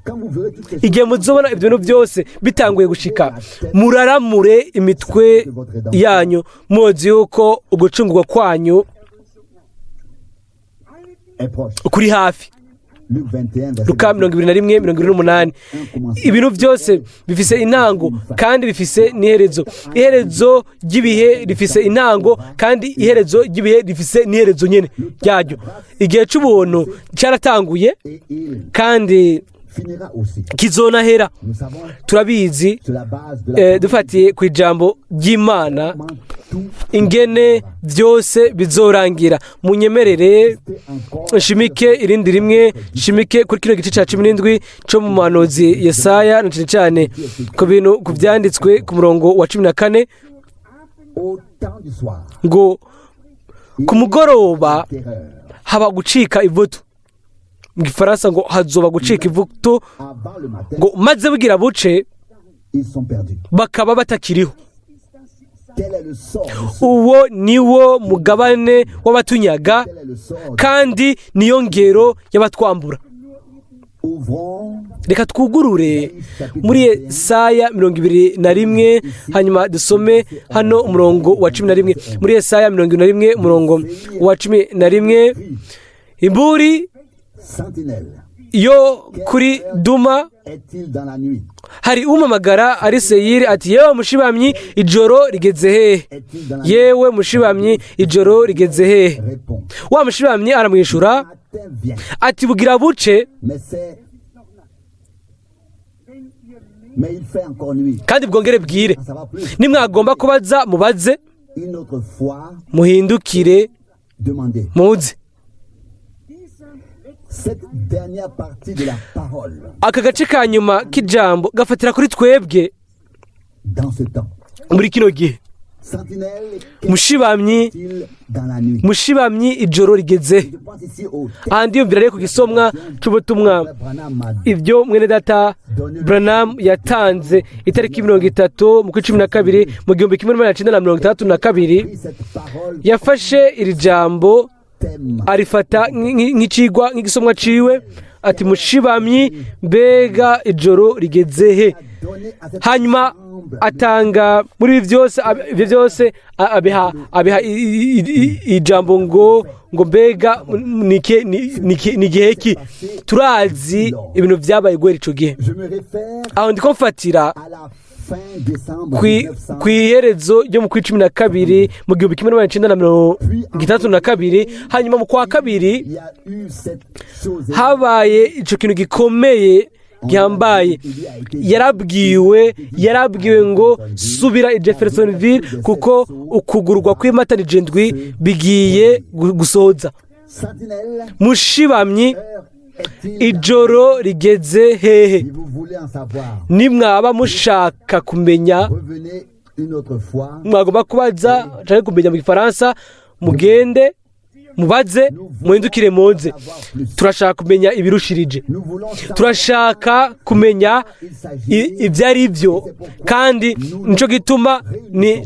quand vous verrez toutes ces choses, igihe muzobona ibyo bintu byose bitanguye gushika, muraramure imitwe yanyu, muzi yuko ugucungurwa kwanyu est proche. kuri hafi." Luc 21, verset Luka 21, 28. Ibintu byose bifise intango kandi bifise n'iherezo. Iherezo ry'ibihe rifise intango, kandi iherezo ry'ibihe rifise n'iherezo nyene ryaryo. Igihe c'ubuntu cyaratanguye, Et il kandi finira aussi. kizonahera. Nous savons Turabizi, sur la base de la dufatiye ku ijambo ry'Imana, comment tout ingene byose bizorangira. Munyemerere encore nshimike irindi rimwe, nshimike kuri kino gice cya 17 cyo mu muhanuzi Yesaya, na cyane cyane ku bintu ku byanditswe ku murongo wa 14, au temps du soir. ngo: "Ku mugoroba Terreur. haba gucika ivutu." Mu Gifaransa ngo: "Hazoba gucika ivutu." Avant le matin, Ngo maze bugira buce, ils sont perdus. bakaba batakiriho. Quel est le sort de ceux Uwo niwo mugabane w'abatunyaga, Quel est le sort de kandi niyo ngero y'abatwambura. Ouvrons Reka twugurure muri Yesaya 21, hanyuma dusome hano umurongo wa 11. Muri Yesaya 21, umurongo wa 11. Imburi Sentinelle, yo kuri Duma, est-il dans la nuit? Hari umamagara ari Seyiri ati: "Yewe mushibamyi, ijoro rigeze hehe? Est-il dans la nuit?" Yewe mushibamyi, ijoro rigeze hehe?" Répond. Wa mushibamyi aramwishura Matin vient, ati: "Bugira buce, mais il fait encore nuit. kandi bwongere bwire. En savoir plus. Nimwagomba kubaza, mubaze, Une autre fois, muhindukire, demandez. muze." Cette dernière partie de la parole, Aka gace ka nyuma k'ijambo gafatira kuri twebwe dans ce temps. muri kino gihe. Sentinelle, Mushibamyi, qu'est-il dans la nuit? mushibamyi, ijoro rigeze? Je pense ici au texte Aha ndiyumvira rero ku gisomwa c'ubutumwa, que Branham a ibyo mwene data Branham yatanze itariki 30 mu kwa 12 mu 1962. Pris cette parole Yafashe iri jambo, thème. arifata nk'icigwa, nk'igisomwa ciwe, ati: "Mushibamyi, mbega ijoro rigeze he?" Donné à cette Hanyuma ensemble atanga muri ibi byose, ibyo byose abiha ijambo ngo: "Mbega ni igihe ki?" Turazi ibintu byabaye guhera ico gihe. Je me réfère Aho ndiko mfatira à la fin décembre 1900 kw'iherezo ryo mu kwa 12 mu 1962. Hanyuma mu kwa kabiri Il y a eu cette chose. habaye ico kintu gikomeye gihambaye. Yarabwiwe ngo: "Subira i Jeffersonville, kuko ukugurwa kw'imatanije ndwi bigiye gusohoza." Sentinelle, Mushibamyi, heure est-il? ijoro rigeze hehe? Si vous voulez en savoir, Nimwaba mushaka kumenya, revenez une autre fois. mwagomba kubaza cyangwa kumenya mu gifaransa, mugende mubaze, muhindukire muze. Turashaka kumenya ibirushirije. Nous voulons savoir Turashaka kumenya ibyo ari byo, kandi nicyo gituma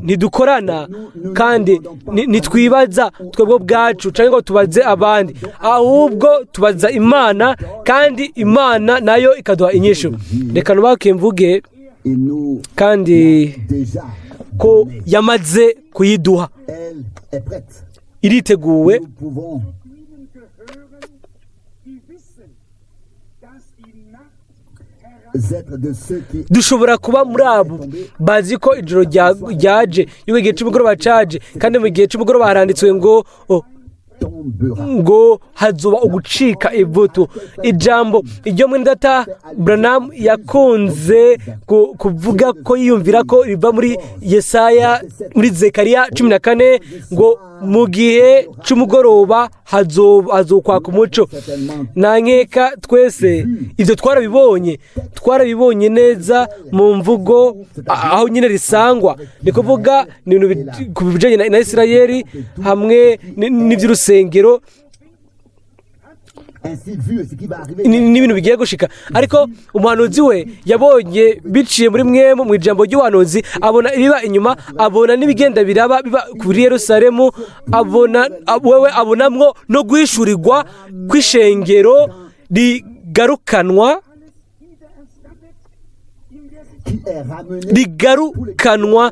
ntidukorana kandi ntitwibaza twebwe ubwacu cyangwa ngo tubaze abandi, ahubwo tubaza Imana, kandi Imana nayo ikaduha inyishu. Reka nubake mvuge et nous kandi déjà ko donné. yamaze kuyiduha. Elle est prête. Iriteguwe. Nous pouvons Ihnen gehören, die wissen, dass die Nacht être de ceux qui Dushobora kuba muri abo bazi ko ijoro ryaje, yuko igihe cy'umugoroba caje, kandi mu gihe cy'umugoroba haranditswe ngo oh, tombera. ngo hazoba ugucika ivutu. Ijambo iryo mwene data Branham yakunze kuvuga ko yiyumvira ko riva muri Yesaya, muri Zekariya 14, ngo mu gihe c'umugoroba hazokwaka umuco. Nta nkeka twese ibyo twarabibonye, twarabibonye neza mu mvugo aho nyine risangwa, ni kuvuga ni ibintu ku bijyanye na Isirayeli hamwe n'iby'urusengero Ainsi vu ce qui va arriver. n'ibintu bigiye gushika. Ariko umuhanuzi we yabonye biciye muri mwemu, mu ijambo ry'ubuhanuzi, abona ibiba inyuma, abona n'ibigenda biraba biba kuri Yerusalemu, abona wewe abonamwo no guhishurirwa kw'ishengero rigarukanwa, Qui est ramené rigarukanwa,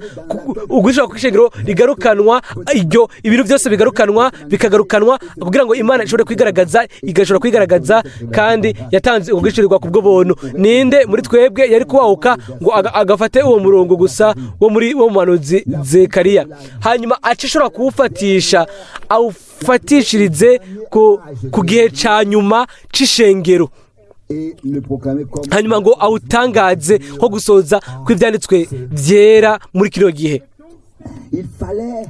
uguhishurwa kw'ishengero rigarukanwa, iryo ibintu byose bigarukanwa, bikagarukanwa kugira ngo Imana ishobore kwigaragaza, igashobora kwigaragaza, kandi yatanze uguhishurirwa ku bw'ubuntu. Ninde muri twebwe yari kubahuka ngo agafate uwo murongo gusa wo muri wo muhanuzi Zekariya, hanyuma ace ashobora kuwufatisha, awufatishirize ku gihe ca nyuma c'ishengero, et le proclamer comme hanyuma ngo awutangaze nko gusoza kw'ibyanditswe byera muri kino gihe? Il fallait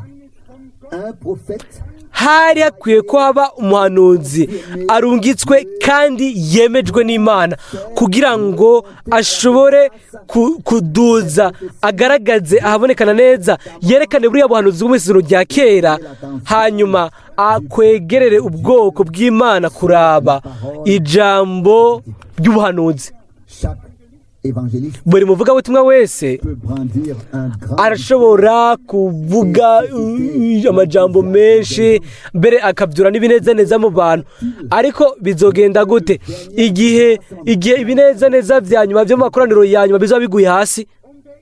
un prophète Hari hakwiye ko haba umuhanuzi arungitswe kandi yemejwe n'Imana kugira ngo ashobore kuduza, agaragaze ahabonekana neza, yerekane buriya buhanuzi bwo mu isezerano rya kera, hanyuma akwegerere ubwoko bw'Imana kuraba ijambo ry'ubuhanuzi. Chaque évangéliste Buri muvugabutumwa wese peut brandir un grand arashobora kuvuga amajambo menshi, mbere akabyura n'ibinezaneza mu bantu, ariko bizogenda gute igihe ibinezaneza vya nyuma vyo mu makoraniro ya nyuma bizaba biguye hasi,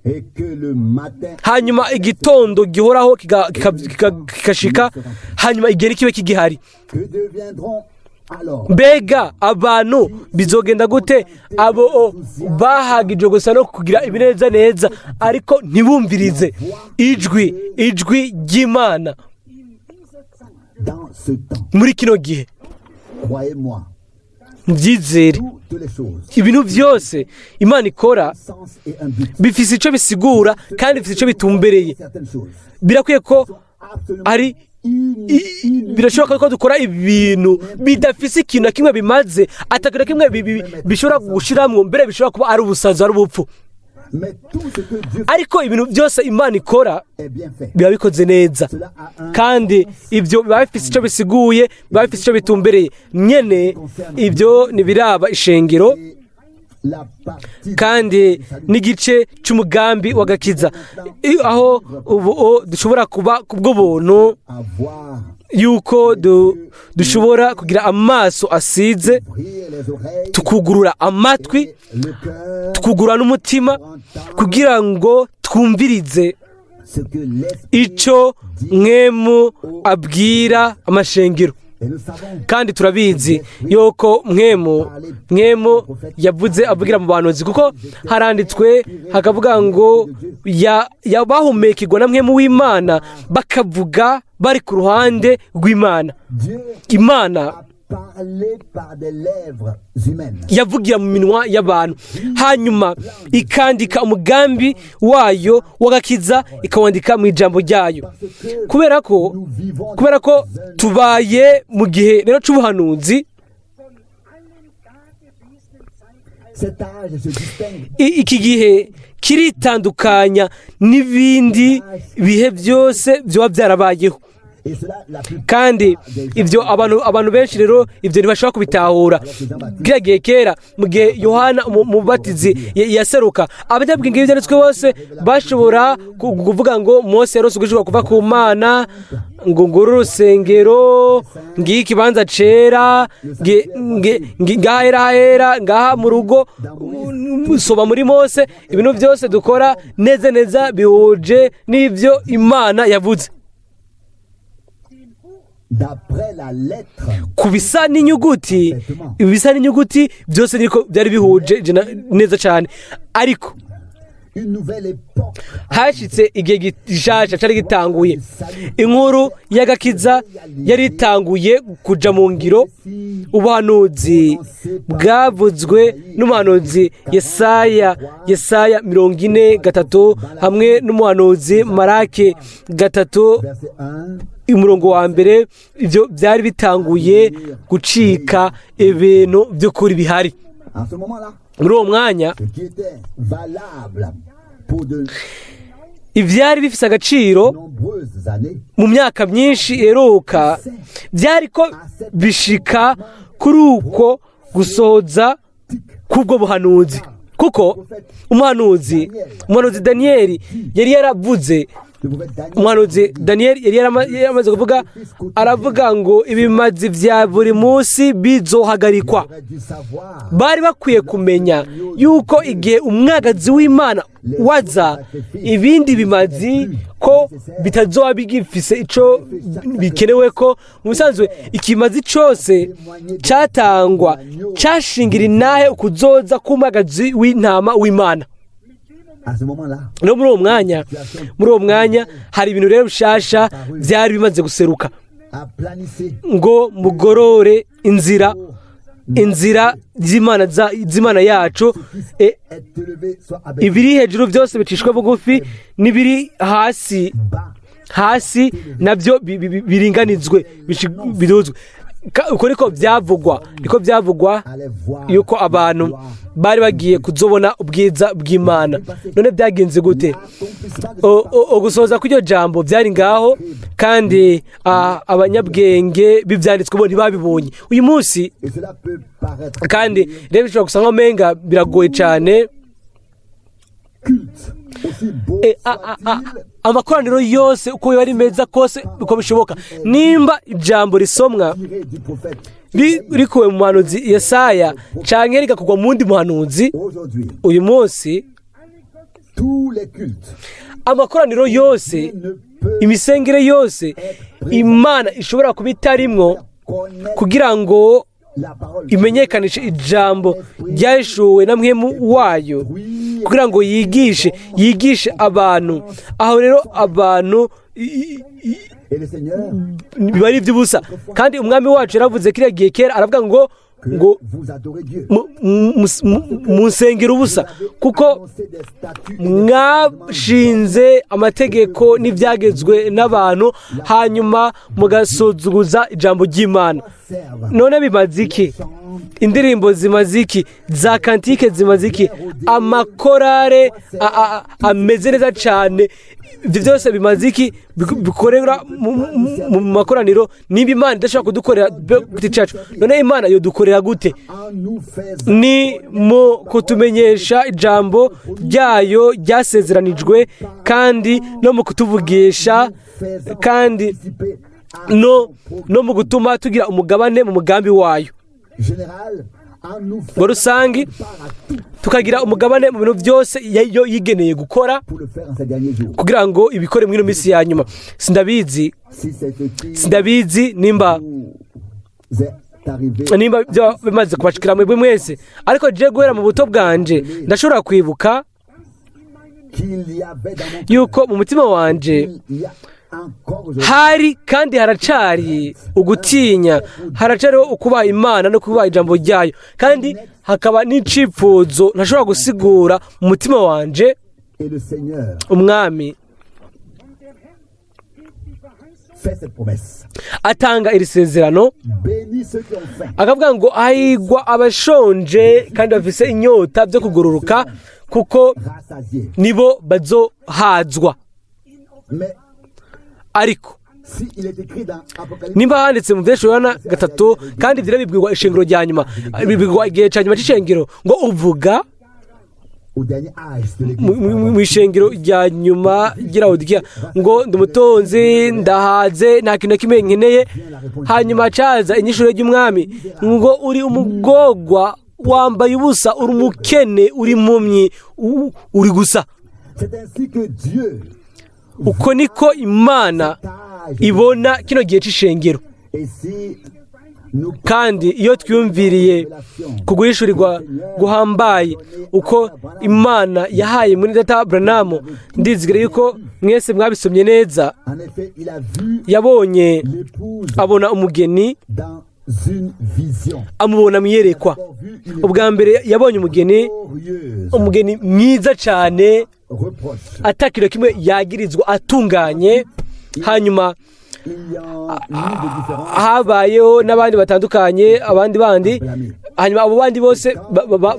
et que le matin hanyuma igitondo gihoraho kikashika, hanyuma igihe ntikibe kigihari? Que deviendront Alors, Mbega abantu bizogenda gute abo bahagije gusa no kugira ibineza neza, ariko ntibumvirize ijwi ry'Imana dans ce temps, muri kino gihe? Croyez-moi, Mubyizere, toutes les choses, ibintu byose Imana ikora sens et un but. bifise icyo bisigura kandi bifise icyo bitumbereye. Certaines choses Birakwiye ko sont absolument ari inutiles. Birashoboka ko dukora ibintu bidafise ikintu na kimwe bimaze, atakintu na kimwe bishobora gushiramwo, mbere bishobora kuba ari ubusazi, ari ubupfu. Mais tout ce que Dieu fait Ariko ibintu byose Imana ikora est bien fait. biba bikoze neza, Cela a un kandi ibyo biba bifise icyo bisiguye, biba bifise icyo bitumbereye nyene. Ibyo ntibiraba ishengero et la partie kandi du salut. n'igice c'umugambi w'agakiza, aho ubu dushobora kuba kubw'ubuntu Avoir yuko dushobora kugira amaso asize, ouvrir les oreilles tukugurura amatwi, et le cœur, tukugurura n'umutima kugira ngo twumvirize ce que l'Esprit ico Mpwemu abwira amashengero. Et nous savons Kandi turabizi yuko Mpwemu yavuze avugira mu bahanuzi, kuko haranditswe hakavuga ngo bahumekirwa na Mpwemu w'Imana, bakavuga bari ku ruhande rw'Imana. Dieu Imana a parlé par des lèvres humaines. yavugira mu minwa y'abantu, hanyuma ikandika umugambi wayo w'agakiza, ikawandika mu ijambo ryayo. Parce que Kubera ko nous vivons kubera ko dans un tubaye mu gihe rero c'ubuhanuzi. Von allen dagewesenen Zeitaltern. Cet âge se distingue Iki gihe kiritandukanya n'ibindi bihe byose byaba byarabayeho. Et cela, la plupart Kandi des gens ibyo abantu benshi rero ibyo ntibashobora kubitahura. Kiriya gihe kera, mu gihe Yohana Mubatizi yaseruka, abanyabwenge b'ibyanditswe bose bashobora kuvuga ngo Mose yarose ugushobora kuva ku Mana, ngo nguru urusengero, ngiyi ikibanza cera, ngaha hera hera, ngaha mu rugo, soba muri Mose. Ibintu byose dukora neza neza bihuje n'ibyo Imana yavuze. D'après la lettre, Ku bisa n'inyuguti, ibisa n'inyuguti byose niko byari bihuje neza cyane, ariko une nouvelle époque hashyitse igihe gishasha cyari gitanguye. Inkuru y'agakiza yari itanguye kuja mu ngiro. Ubuhanuzi bwavuzwe n'umuhanuzi Yesaya, Yesaya 43, hamwe n'umuhanuzi Marake 3 verset 1 umurongo wa mbere, ibyo byari bitanguye gucika ibintu by'ukuri bihari. En ce moment-là, Muri uwo mwanya, ce qui était valable pour de ibyari bifise agaciro nombreuses années mu myaka myinshi iheruka byari ko bishika kuri uko gusohoza k'ubwo buhanuzi, kuko umuhanuzi Daniyeli yari yaravuze. Le prophète Daniel Umuhanuzi Daniyeli yari yaramaze kuvuga, aravuga ngo ibimazi bya buri munsi bizohagarikwa. Aurait dû savoir Bari bakwiye kumenya yuko igihe umwagazi w'Imana waza, ibindi bimazi ko bitazoba bigifise ico bikenewe, ko mu bisanzwe ikimazi cose catangwa cashingira inahe ukuzoza k'umwagazi w'intama w'Imana. À ce moment-là, No muri uwo mwanya hari ibintu rero bishasha byari bimaze guseruka. Aplanissez Ngo mugorore inzira z'Imana yacu. est élevé, soit abaissé, Ibiri hejuru byose bicishwe bugufi, n'ibiri hasi bas hasi nabyo biringanizwe, biduzwe. Uko niko byavugwa allez voir yuko abantu bari bagiye kuzobona ubwiza bw'Imana. None byagenze gute? L'accomplissement de Ugusohoza kw'iryo jambo byari ngaho, kandi abanyabwenge b'ibyanditswe bo ntibabibonye. Uyu munsi, Et cela peut paraître kandi rero bishobora gusa nk'umenga biragoye cyane. Culte, aussi beau soit-il, Amakoraniro yose uko yoba ari meza kose, uko bishoboka, nimba ijambo risomwa tiré du prophète rikuwe mu muhanuzi Yesaya canke rigakugwa mu wundi muhanuzi, aujourd'hui, uyu munsi tous les cultes amakoraniro yose, ne peuvent imisengere yose, Imana ishobora kuba itarimwo connaître kugira ngo la parole imenyekanishe ijambo ryahishuwe na mwemu wayo kugira ngo yigishe abantu. Aho rero abantu Et le Seigneur, biba ari iby'ubusa. Kandi umwami wacu yaravuze kiriya gihe kera, aravuga ngo que ngo vous adorez Dieu. Munsengera ubusa kuko Annoncez des statuts et des commandements. mwashinze amategeko n'ibyagezwe n'abantu, hanyuma mugasuzuguza ijambo ry'Imana. Servent. None bimaze iki? Indirimbo zimaze iki? Za cantiques zimaze iki? Amakorare ameze neza cyane, ibyo byose bimaze iki bikorera mu makoraniro niba Imana idashobora kudukorera ku giti cyacu? None Imana yodukorera gute? En nous faisant Ni mu kutumenyesha ijambo ryayo ryasezeranijwe, kandi no mu kutuvugisha, faisant kandi participer à son no mu gutuma tugira umugabane mu mugambi wayo général, en nous ngo faisant rusange, part à tout tukagira umugabane mu bintu byose yo yigeneye gukora pour le faire en ces derniers jours. kugira ngo ibikore muri ino minsi ya nyuma. Sindabizi, Si c'est ce qui sindabizi nimba vous est arrivé, nimba byaba bimaze kubashikira mwebwe mwese, ariko je guhera mu buto bwanje ndashobora kwibuka qu'il y avait dans mon cœur, yuko mu mutima wanje il y a encore aujourd'hui hari kandi haracari ugutinya, haracariho ukubaha Imana no kubaha ijambo ryayo, kandi hakaba n'icifuzo ntashobora gusigura mu mutima wanje. Et le Seigneur Umwami fait cette promesse. atanga iri sezerano, Bénis ceux qui ont faim akavuga ngo hahigwa abashonje kandi bafise inyota byo kugororoka, kuko rassasiés. nibo bazohazwa. Mais Ariko si il est écrit dans Apocalypse, nimba handitse mu Vyahishuriwe Yohana 3, kandi ivyo bibwirwa ishengero rya nyuma, bibwirwa igihe ca nyuma c'ishengero, ngo uvuga au dernier âge de l'Église, mu ishengero rya nyuma ry'Irawudikiya ngo ndi umutunzi, ndahaze, nta kintu na kimwe nkeneye, hanyuma caza inyishuro ry'umwami ngo uri umugogwa, wambaye ubusa, uri umukene, uri impumyi, uri gusa. C'est ainsi que Dieu Uko niko Imana âge. ibona kino gihe c'ishengero. Et si nous Kandi iyo twiyumviriye ku guhishurirwa guhambaye uko Imana yahaye muri data Branham, ndizigire yuko mwese mwabisomye neza. En effet, il a vu Yabonye l'épouse abona umugeni dans une vision. amubona mu iyerekwa. D'abord vu une Ubwa mbere yabonye umugeni, glorieuse umugeni mwiza cyane, reproche. atakintu kimwe yagirizwa, atunganye. Hanyuma Il y en eut de différence. habayeho n'abandi batandukanye, abandi bandi. Hanyuma abo bandi bose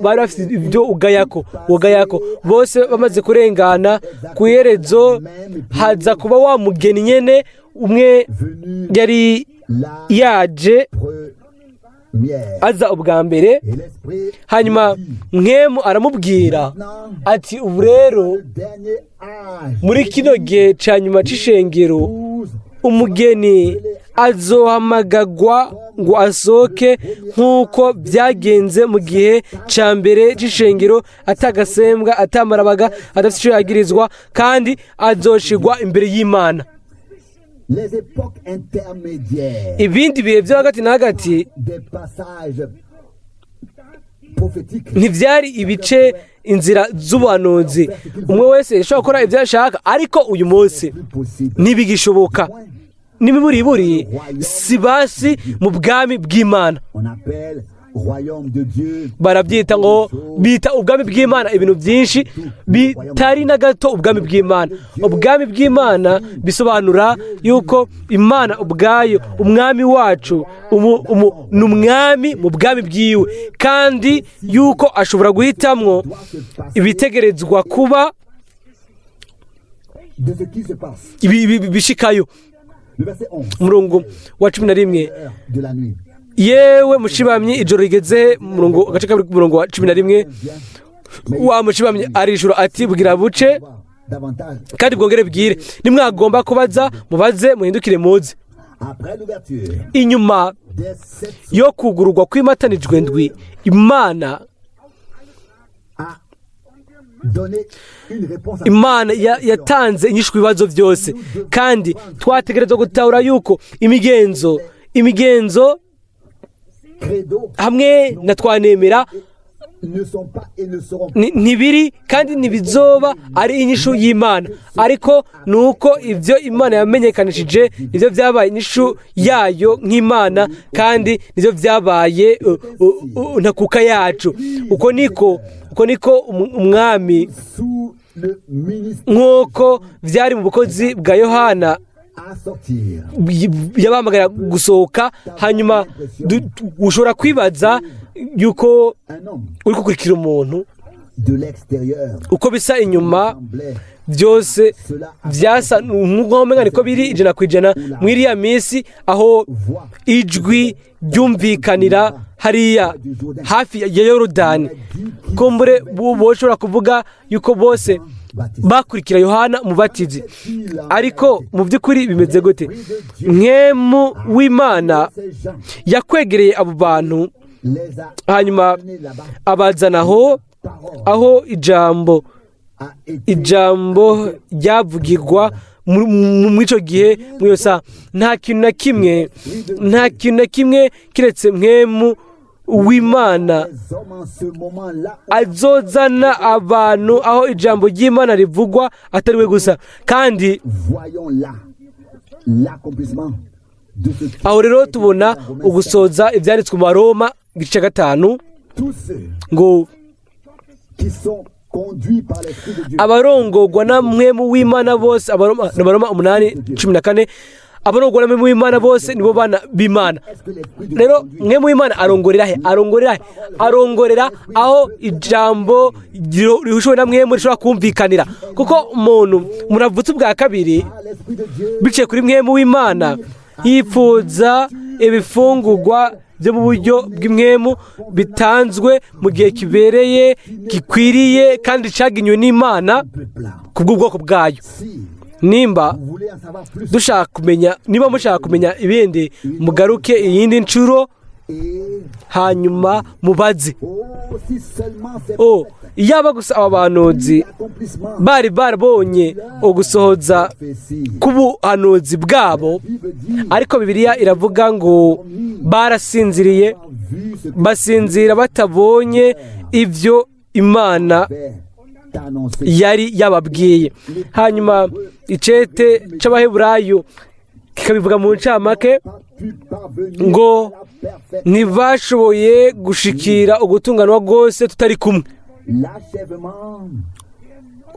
bari bafite ibyo ugayako. Bose bamaze kurengana, ku iherezo haza kuba wa mugeni nyene umwe Venu yari la yaje première. aza ubwa mbere. Et l'Esprit Hanyuma lui dit, Mpwemu aramubwira maintenant, ati ubu rero le dernier âge, muri kino gihe ca nyuma c'ishengero, l'épouse umugeni azohamagagwa ngo asohoke nk'uko byagenze mu gihe cya mbere c'ishengero, atagasembwa, atamarabaga, adafite icyo yagirizwa, kandi azoshigwa imbere y'Imana. Les époques intermédiaires Ibindi bihe byo hagati na hagati des passages prophétiques ntibyari ibice, inzira z'ubuhanuzi. Umwe wese yashobora gukora ibyo ashaka, ariko uyu munsi plus possible. ntibigishoboka n'imiburiburi, si basi mu bwami bw'Imana. On appelle royaume de Dieu Barabyita ngo bita ubwami bw'Imana ibintu byinshi bitari na gato ubwami bw'Imana. Ubwami bw'Imana bisobanura yuko Imana ubwayo, umwami wacu, ni umwami mu bwami bwiwe, kandi yuko ashobora guhitamwo doit se passer ibitegerezwa kuba, de ce qui se passe. Bishikayo. Le verset 11. Umurongo wa 11. Heure de la nuit. Yewe mushibamyi, ijoro rigeze. Murongo agace kabiri, umurongo wa 11. Vient, mais Wa mushibamyi arishura ati bwira buce voir davantage. kandi bwongere bwire, nimwagomba kubaza mubaze, muhindukire muze. Après l'ouverture Inyuma des sept yo kugururwa kw'imatanijwe ndwi, Imana a donné une réponse à Imana yatanze inyishu ku bibazo byose, kandi twategerezwa gutahura yuko imigenzo Sehr Credo hamwe na twanemera ne sont pas et ne seront ntibiri kandi ntibizoba ari inyishu y'Imana, ariko ni uko ibyo Imana yamenyekanishije nibyo byabaye inyishu yayo nk'Imana, kandi nibyo byabaye ntakuka yacu. Uko niko umwami sous le ministère nk'uko byari mu bukozi bwa Yohana à sortir. yabahamagara gusohoka. Hanyuma ushobora kwibaza yuko Un homme uri gukurikira umuntu de l'extérieur uko bisa inyuma semblait byose byasa nk'uko umenga niko biri 100% muri iriya minsi aho voix ijwi ryumvikanira hariya hafi ya Yorodani. Kumbure boshobora kuvuga yuko bose bakurikira Yohana Umubatizi, ariko mu by'ukuri bimeze gute? Mpwemu w'Imana ces gens yakwegereye abo bantu, les a hanyuma amenés là-bas. abazana aho Parole aho ijambo a été ijambo ryavugirwa muri icyo gihe, muri iyo saha. Nta kintu na kimwe, nta kintu na kimwe kiretse Mpwemu w'Imana les hommes en ce moment-là azozana abantu aho ijambo ry'Imana rivugwa, atari we gusa. Kandi voyons là l'accomplissement de ce qui aho rero tubona ugusoza ibyanditswe mu Baroma igice cya 5 tous ceux ngo qui sont conduits par l'Esprit de Dieu abarongorwa na Mpwemu w'Imana bose, Abaroma 8:14, abarongorwa na Mpwemu w'Imana bose nibo bana b'Imana. Est-ce que l'Esprit de Dieu Rero conduit? Mpwemu w'Imana arongorera he? Arongorera he? Arongorera aho ijambo rihushuwe na Mpwemu rishobora kumvikanira, kuko umuntu avutse ubwa kabiri Par l'Esprit de Dieu biciye kuri Mpwemu w'Imana yipfuza ibifungurwa byo mu buryo bw'impwemu bitanzwe mu gihe kibereye, gikwiriye kandi cyagenywe n'Imana peuple. ku bw'ubwoko bwayo. Si Nimba vous voulez en savoir plus dushaka kumenya, niba mushaka kumenya ibindi, mugaruke iyindi nshuro et hanyuma mubaze. Oh, si seulement c'est Oh, iyaba gusa aba bahanuzi l'accomplissement bari barabonye ugusohoza prophétie. k'ubuhanuzi bwabo. Bible dit Ariko Bibiliya iravuga ngo barasinziriye, vu ce que basinzira batabonye ibyo Imana avait annoncé. yari yababwiye. Hanyuma icete c'Abaheburayo kikabivuga mu ncamake Pas pu parvenir ngo à la perfection. ntibashoboye gushikira ugutunganwa rwose tutari kumwe. L'achèvement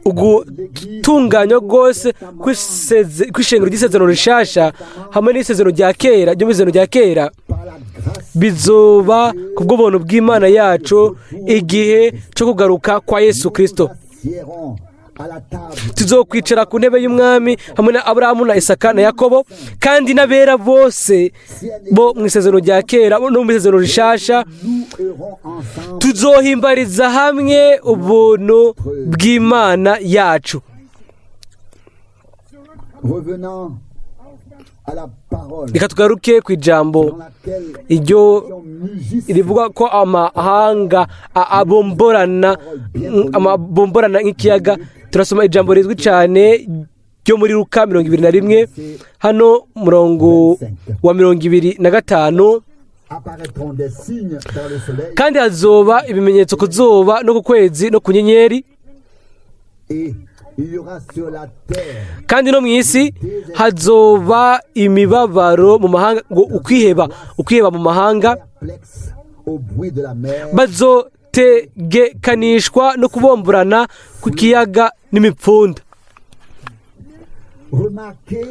Ugutunganywa rwose kw'ishengero ry'isezerano rishasha hamwe n'isezerano rya kera, ryo mu isezerano rya kera, par la grâce bizoba ku bw'ubuntu bw'Imana yacu igihe cyo kugaruka kwa Yesu Kirisito. Nous à la table Tuzokwicara ku ntebe y'umwami hamwe na Aburahamu na Isaka na Yakobo kandi n'abera bose bo mu isezerano rya kera no mu isezerano rishasha. Nous aurons ensemble Tuzohimbariza hamwe ubuntu bw'Imana yacu. Revenant à la parole Reka tugaruke ku ijambo dans laquelle iryo mugissent rivuga ko amahanga abomborana nk'ikiyaga. Turasoma ijambo rizwi cyane ryo muri Luka 21 hano, murongo wa 25. Apparaîtront des signes dans le soleil Kandi hazoba ibimenyetso ku zuba no ku kwezi no ku nyenyeri, et il y aura sur la terre kandi no mu isi hazoba imibabaro mu mahanga, ngo ukwiheba mu mahanga, perplexes au bruit de la mer bazotegekanishwa no kubomborana kw'ikiyaga n'imipfunda. Remarquez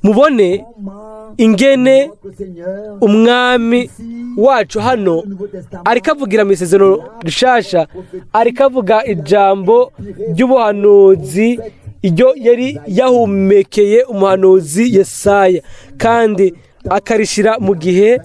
Mubone comment ingene notre Seigneur umwami wacu hano ariko avugira mu isezerano rishasha, ariko avuga ijambo ry'ubuhanuzi iryo yari yahumekeye umuhanuzi Yesaya, kandi akarishira mu gihe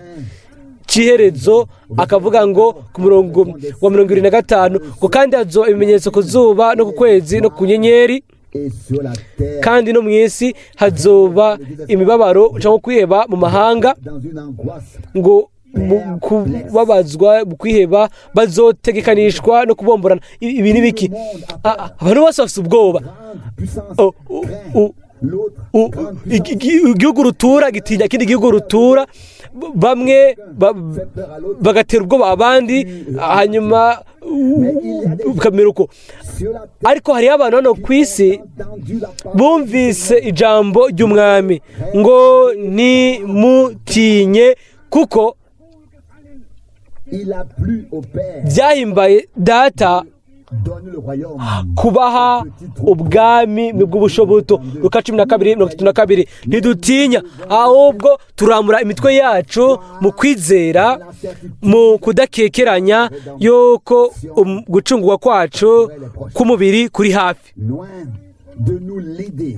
cy'iherezo, akavuga ngo ku murongo wa 25 ngo: "Kandi hazoba ibimenyetso ku zuba no ku kwezi no ku nyenyeri, et sur la terre kandi no mu isi hazoba imibabaro cyangwa kwiheba mu mahanga, dans une angoisse ngo mu kubabazwa, mu kwiheba, bazotegekanishwa no kubomborana." Ibi ni biki? Abantu bose bafite ubwoba. Grande puissance Oh, craint. L'autre U- grande puissance igihugu rutura gitinya ikindi gihugu rutura, bamwe fait peur à l'autre. bagatera ubwoba abandi, hanyuma ukamera uko. Sur la terre, Ariko hariho abantu hano ku isi entendu la parole bumvise ijambo ry'umwami ngo ntimutinye, kuko Il a plu au Père byahimbaye Data donne le royaume. kubaha ubwami bw'ubushoboto. Luka 12:32. Ntidutinya, ahubwo turamura imitwe yacu mu kwizera, mu kudakekeranya yuko gucungurwa kwacu k'umubiri kuri hafi. Loin de nous l'idée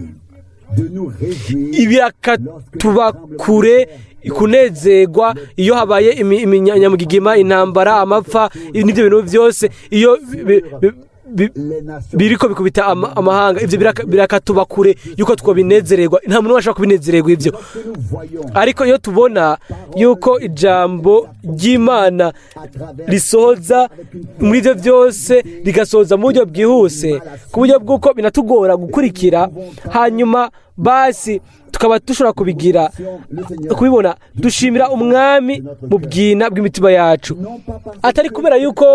de nous réjouir Ibirakatuba kure kunezerwa iyo habaye iminyamugigima, intambara, amapfa n'ibyo bintu byose, iyo les nations. biriko bikubita amahanga. Ibyo birakatuba kure yuko twabinezererwa. Nta muntu washobora kubinezererwa ibyo. Lorsque nous voyons Ariko iyo tubona yuko ijambo ry'Imana à travers risohoza muri ibyo byose, rigasohoza mu buryo bwihuse, ku buryo bw'uko binatugora gukurikira, hanyuma basi tukaba dushobora kubigira le Seigneur, kubibona, dushimira Umwami mu bwina bw'imitima yacu, non pas parce atari kubera yuko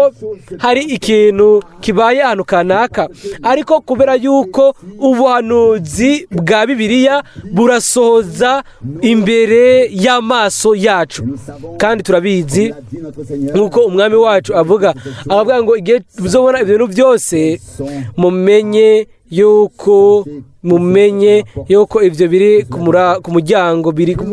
hari ikintu kibaye ahantu kanaka, ariko kubera yuko ubuhanuzi bwa Bibiliya burasohoza imbere y'amaso yacu. Nous savons, Kandi turabizi, l'a dit notre Seigneur, nk'uko Umwami wacu avuga, aravuga ngo igihe muzobona ibintu byose, mumenye yuko ibyo biri ku muryango, biri ku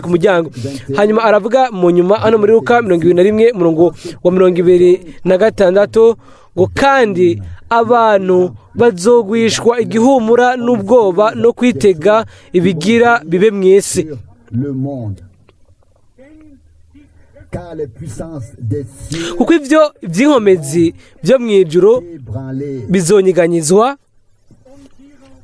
muryango. Hanyuma aravuga mu nyuma hano muri Luka 21, umurongo wa 26, ngo kandi abantu bazogwishwa igihumura n'ubwoba no kwitega ibigira bibe mu isi, sur le monde. Car les puissances des cieux kuko ibyo by'inkomezi byo mu ijuru ébranlées. bizonyeganyizwa.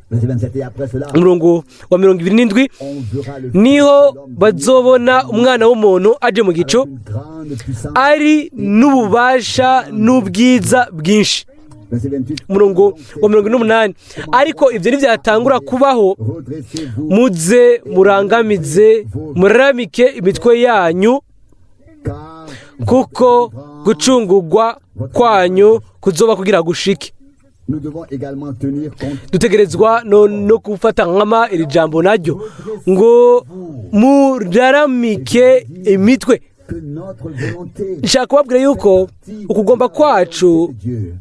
Verset 27, et après cela, Umurongo wa 27, on verra le Fils niho de l'homme bazobona Umwana w'umuntu aje mu gicu avec une grande puissance. ari n'ububasha n'ubwiza bwinshi. Verset 28. Umurongo wa 28, ariko ibyo ntibyatangura kubaho, Redressez-vous, muze murangamize, muraramike imitwe yanyu, car kuko gucungurwa kwanyu kuzoba kugira gushike. Nous devons également tenir compte Dutegerezwa no gufata nkama iri jambo naryo ngo muraramike imitwe. Que notre volonté Nshaka kubabwira yuko ukugomba kwacu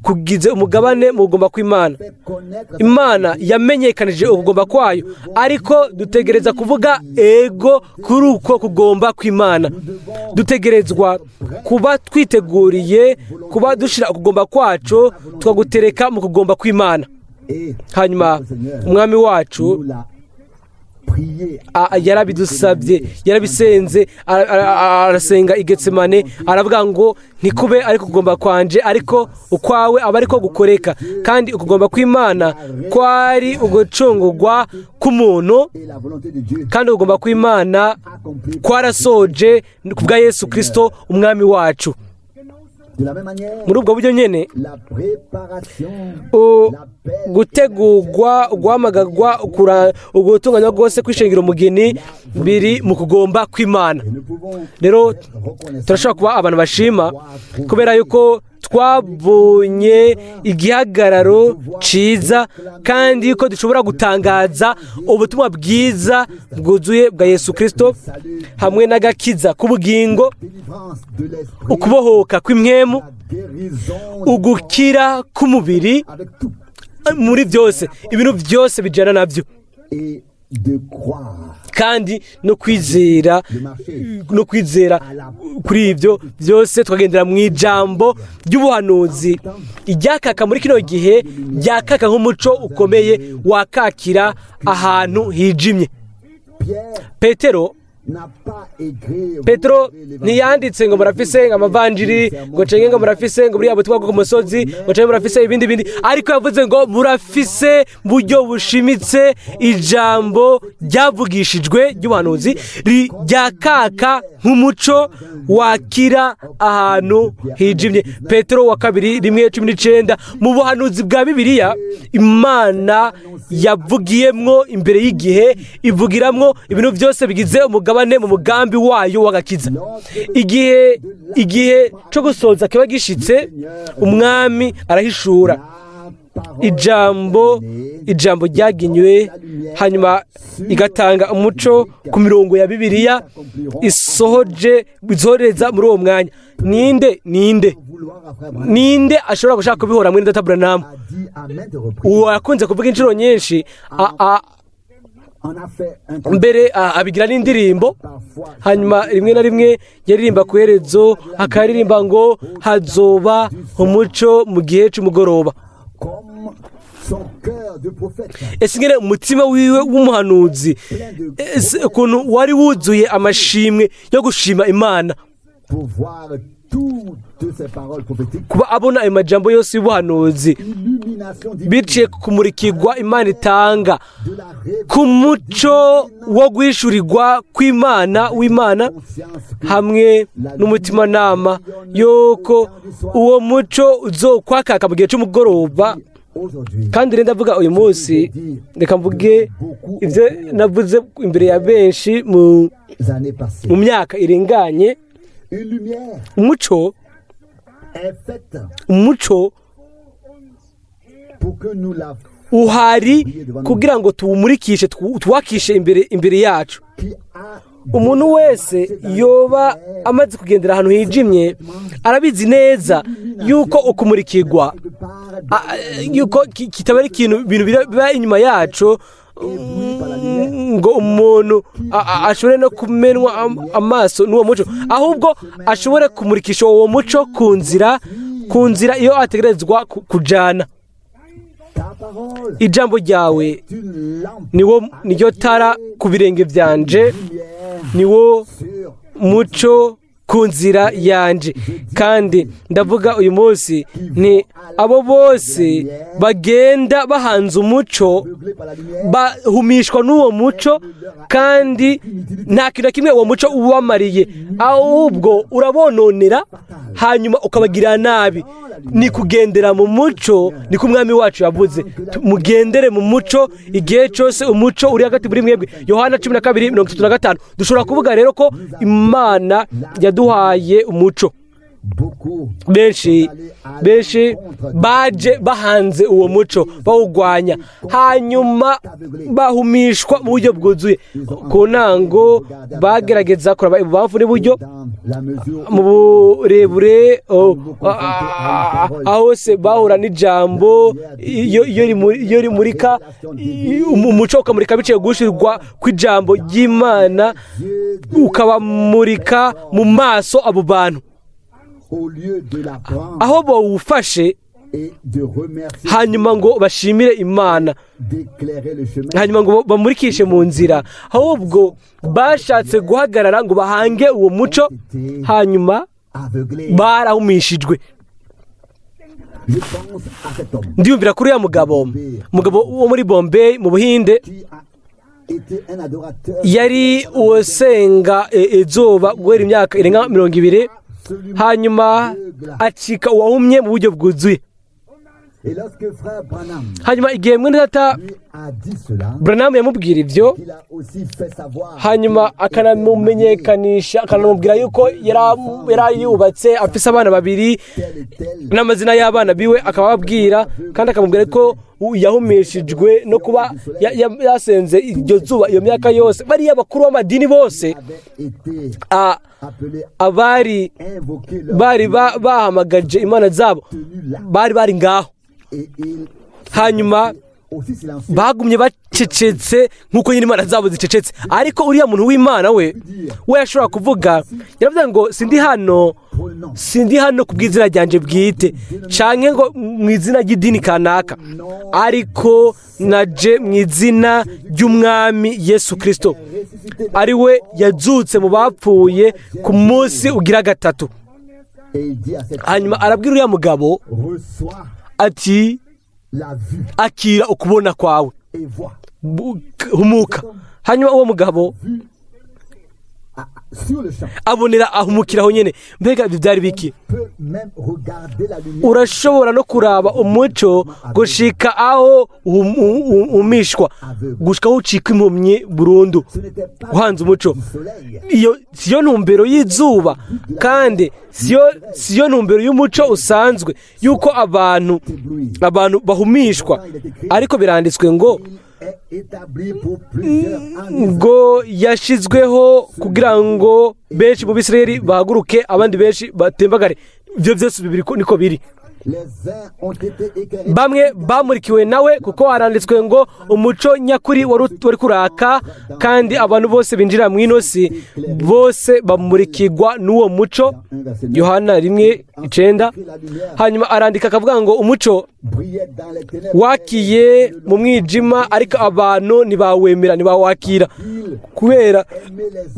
kugize umugabane mu kugomba kw'Imana. Fait connaître Imana yamenyekanije ukugomba kwayo, ariko dutegereza kuvuga ego kuri uko kugomba kw'Imana. Dutegerezwa kuba twiteguriye kuba dushyira ukugomba kwacu, tukagutereka mu kugomba kw'Imana. Et Hanyuma Umwami wacu nous l'a prié yarabidusabye, yarabisenze, arasenga i Getsemane, aravuga ngo ntikube ariko kugomba kwanje, ariko ukwawe aba ariko gukoreka. Kandi ukugomba kw'Imana kwari ugucungurwa k'umuntu, et la volonté de Dieu kandi ukugomba kw'Imana accomplie kwarasoje ku bwa Yesu Kirisito Umwami wacu. De la même manière, Muri ubwo buryo nyine, la préparation, l'appel gutegurwa, guhamagarwa, ugutunganywa rwose kw'ishengero umugeni biri mu kugomba kw'Imana. Et nous pouvons Rero être reconnaissants turashobora kuba abantu bashima kubera yuko twabonye igihagararo ciza, kandi yuko dushobora gutangaza ubutumwa bwiza bwuzuye bwa Yesu Kirisito hamwe n'agakiza k'ubugingo, délivrance de l'esprit, ukubohoka kw'impwemu, la guérison du ugukira k'umubiri, corps, avec tout, muri byose, ibintu byose bijyana nabyo, et de croire kandi no kwizera, de marcher no kwizera kuri ibyo byose, tukagendera mu ijambo ry'ubuhanuzi iryakaka muri kino gihe, ryakaka nk'umuco ukomeye wakakira ahantu hijimye. Pierre Petero n'a pas écrit Petero ntiyanditse ngo murafise ngo amavanjiri, ngo cenge ngo murafise ngo buriya butumwa bwo ku musozi, ngo cenge murafise ibindi bindi, ariko yavuze ngo murafise mu buryo bushimitse ijambo ryavugishijwe ry'ubuhanuzi ryakaka nk'umuco wakira ahantu hijimye. Petero wa kabiri 1:19. Mu buhanuzi bwa Bibiliya, Imana yavugiyemwo imbere y'igihe, ivugiramwo ibintu byose bigize umugabane mu mugambi wayo w'agakiza. Igihe cyo gusoza kiba gishitse, Umwami arahishura La parole ijambo ryaginywe, hanyuma igatanga umuco ku mirongo ya Bibiliya isohoje izohereza muri uwo mwanya. Ninde vouloir à frère Branham ninde ashobora gushaka kubihora mwene data Branham? a dit à maintes reprises, Uwo yakunze kuvuga inshuro nyinshi en a fait un mbere abigira n'indirimbo. Parfois Hanyuma rimwe na rimwe yaririmba ku iherezo, akaririmba ngo hazoba umuco mu gihe cy'umugoroba. Comme son cœur de prophète Ese ngene umutima wiwe w'umuhanuzi, ese ukuntu wari wuzuye amashimwe yo gushima Imana pour voir toutes ces paroles prophétiques, kuba abona ayo majambo yose y'ubuhanuzi illumination divine biciye ku kumurikirwa Imana itanga, de la ku muco wo guhishurirwa kw'Imana w'Imana, conscience que hamwe n'umutimanama yuko uwo muco uzokwakaka mu gihe cy'umugoroba. Aujourd'hui, Kandi rero ndavuga uyu munsi, reka mvuge ibyo navuze imbere ya benshi mu années passées, mu myaka irenganye. Une lumière Umuco est faite umuco pour que nous la uhari kugira ngo tuwumurikishe, tuwakishe imbere yacu. Qui a Umuntu wese yoba amaze kugendera ahantu hijimye arabizi neza yuko ukumurikirwa yuko kitaba ari ikintu ibintu biba inyuma yacu, ngo umuntu ashobore no kumenwa amaso n'uwo muco, ahubwo ashobore kumurikisha uwo muco ku nzira iyo ategerezwa kujana. Ta parole Ijambo ryawe est une lampe niwo niryo tara ku birenge byanje, lumière niwo sur muco ku nzira yanje. Kandi ndavuga uyu munsi ni abo bose bagenda bahanze umuco aveuglés par la lumière bahumishwa n'uwo muco, kandi nta kintu na kimwe uwo muco ubamariye, ahubwo urabononera, hanyuma ukabagirira nabi. Ni kugendera mu muco, niko Umwami wacu yavuze: "Mugendere mu muco igihe cyose umuco uri hagati muri mwebwe." Yohana 12:35. Dushobora kuvuga rero ko Imana yaduhaye umuco. Beaucoup Benshi baje bahanze uwo muco, bawugwanya, hanyuma bahumishwa mu buryo bwuzuye. Ku ntango bagerageza kuraba ibubamfu n'iburyo, dans la mesure mu burebure, aho hose bahura n'ijambo. Iyo rimurika, umuco ukamurika biciye gushirwa kw'ijambo ry'Imana, ukabamurika mu maso abo bantu, au lieu de la prendre aho bawufashe et de remercier hanyuma ngo bashimire Imana, d'éclairer le chemin, hanyuma ngo bamurikishe mu nzira, ahubwo bashatse guhagarara ngo bahange uwo muco, hanyuma aveuglés. barahumishijwe. Je pense à cet homme Ndiyumvira kuri uriya mugabo wo muri Bombay mu Buhinde, qui a été un adorateur yari uwasenga izuba guhera imyaka irenga 20, hanyuma acika uwahumye mu buryo bwuzuye. Et lorsque frère Branham Hanyuma igihe mwene data lui a dit cela, Branham yamubwira ibyo, il a aussi fait savoir hanyuma akanamumenyekanisha, akanamubwira yuko yari yubatse, afise abana babiri, tel et tel n'amazina y'abana biwe akababwira, kandi akamubwira ko yahumishijwe no kuba yasenze iryo zuba iyo myaka yose. Bariya bakuru b'amadini bose avait été appelé abari invoquer leur bari bahamagaje imana zabo bari ngaho, et il hanyuma aussi silencieux bagumye bacecetse nk'uko nyine imana zabo zicecetse. Ariko uriya muntu w'Imana we yashobora kuvuga, yaravuze ngo sindi hano Propre nom. Sindi hano ku bw'izina ryanjye bwite canke ngo mu izina ry'idini kanaka, ariko naje mu izina ry'Umwami Yesu Kirisito, Ressuscité ari we yazutse mu bapfuye ku munsi ugira gatatu. Et il dit à cette Hanyuma arabwira uriya mugabo reçois ati la vue akira ukubona kwawe et vois. Humuka. Hanyuma uwo mugabo Vue sur le champ. abonera ahumukiraho nyene. Mbega ibyo byari biki? Peut même regarder la lumière Urashobora no kuraba umuco gushika aho umishwa, gushika aho ucika impumyi burundu. Ce n'était pas Uhanze umuco du soleil. Iyo siyo ntumbero y'izuba, kandi siyo ntumbero y'umuco usanzwe yuko abantu bahumishwa, ariko biranditswe ngo Il est établi pour plusieurs années. ngo yashizweho kugira ngo benshi mu Bisirayeli bahaguruke, abandi benshi batembagare. Ibyo byose bibiri niko biri. Les uns ont été éclairés. Bamwe bamurikiwe nawe, kuko haranditswe ngo umuco nyakuri wari kuraka, kandi abantu bose binjira mu ino si bose bamurikirwa n'uwo muco, Yohana 1:9. Hanyuma arandika akavuga ngo umuco Brillait dans les ténèbres. wakiye mu mwijima, ariko abantu ntibawemera, ntibawakira, kubera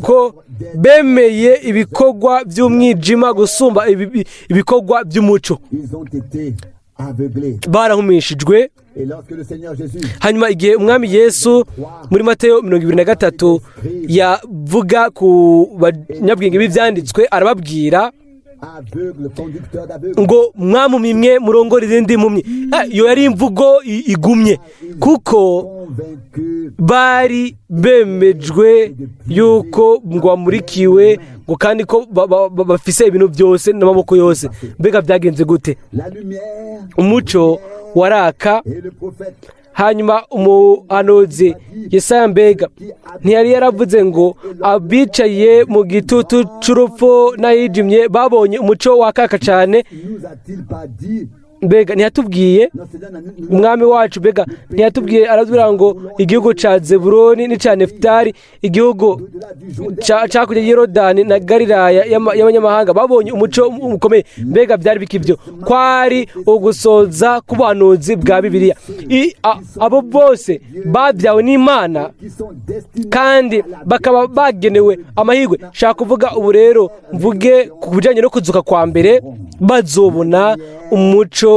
ko bemeye ibikorwa by'umwijima gusumba ibikorwa by'umuco. Ils ont été aveuglés. Barahumishijwe. Et lorsque le Seigneur Jésus Hanyuma igihe Umwami Yesu muri Mateyo 23 yavuga ku banyabwenge b'ibyanditswe, arababwira aveugle, conducteur d'aveugles, ngo mwa mpumyi mwe murongora izindi mpumyi. Iyo yari imvugo igumye, kuko convaincu bari bemejwe yuko ngo bamurikiwe, ngo kandi ko bafise ibintu byose n'amaboko yose. Mbega byagenze gute? La lumière Umuco waraka. et le prophète Hanyuma umuhanuzi Yesaya, mbega ntiyari yaravuze ngo abicaye mu gitutu c'urupfu n'ahijimye babonye umuco wakaka cyane? Nous a-t-il pas dit Mbega ntiyatubwiye notre Seigneur Umwami wacu, mbega ntiyatubwiye, aratubwira ngo igihugu ca Zebuloni n'ica Nefutali, igihugu au-delà du Jourdain, cakurya Yorodani na Galilaya y'abanyamahanga babonye umuco ukomeye? Mbega byari biki ibyo? Kwari ugusoza k'ubuhanuzi bwa Bibiliya. Abo bose babyawe n'Imana qui sont destinés kandi bakaba bagenewe amahirwe, shaka kuvuga ubu rero mvuge ku bijyanye no kuzuka kwa mbere, bazobona umuco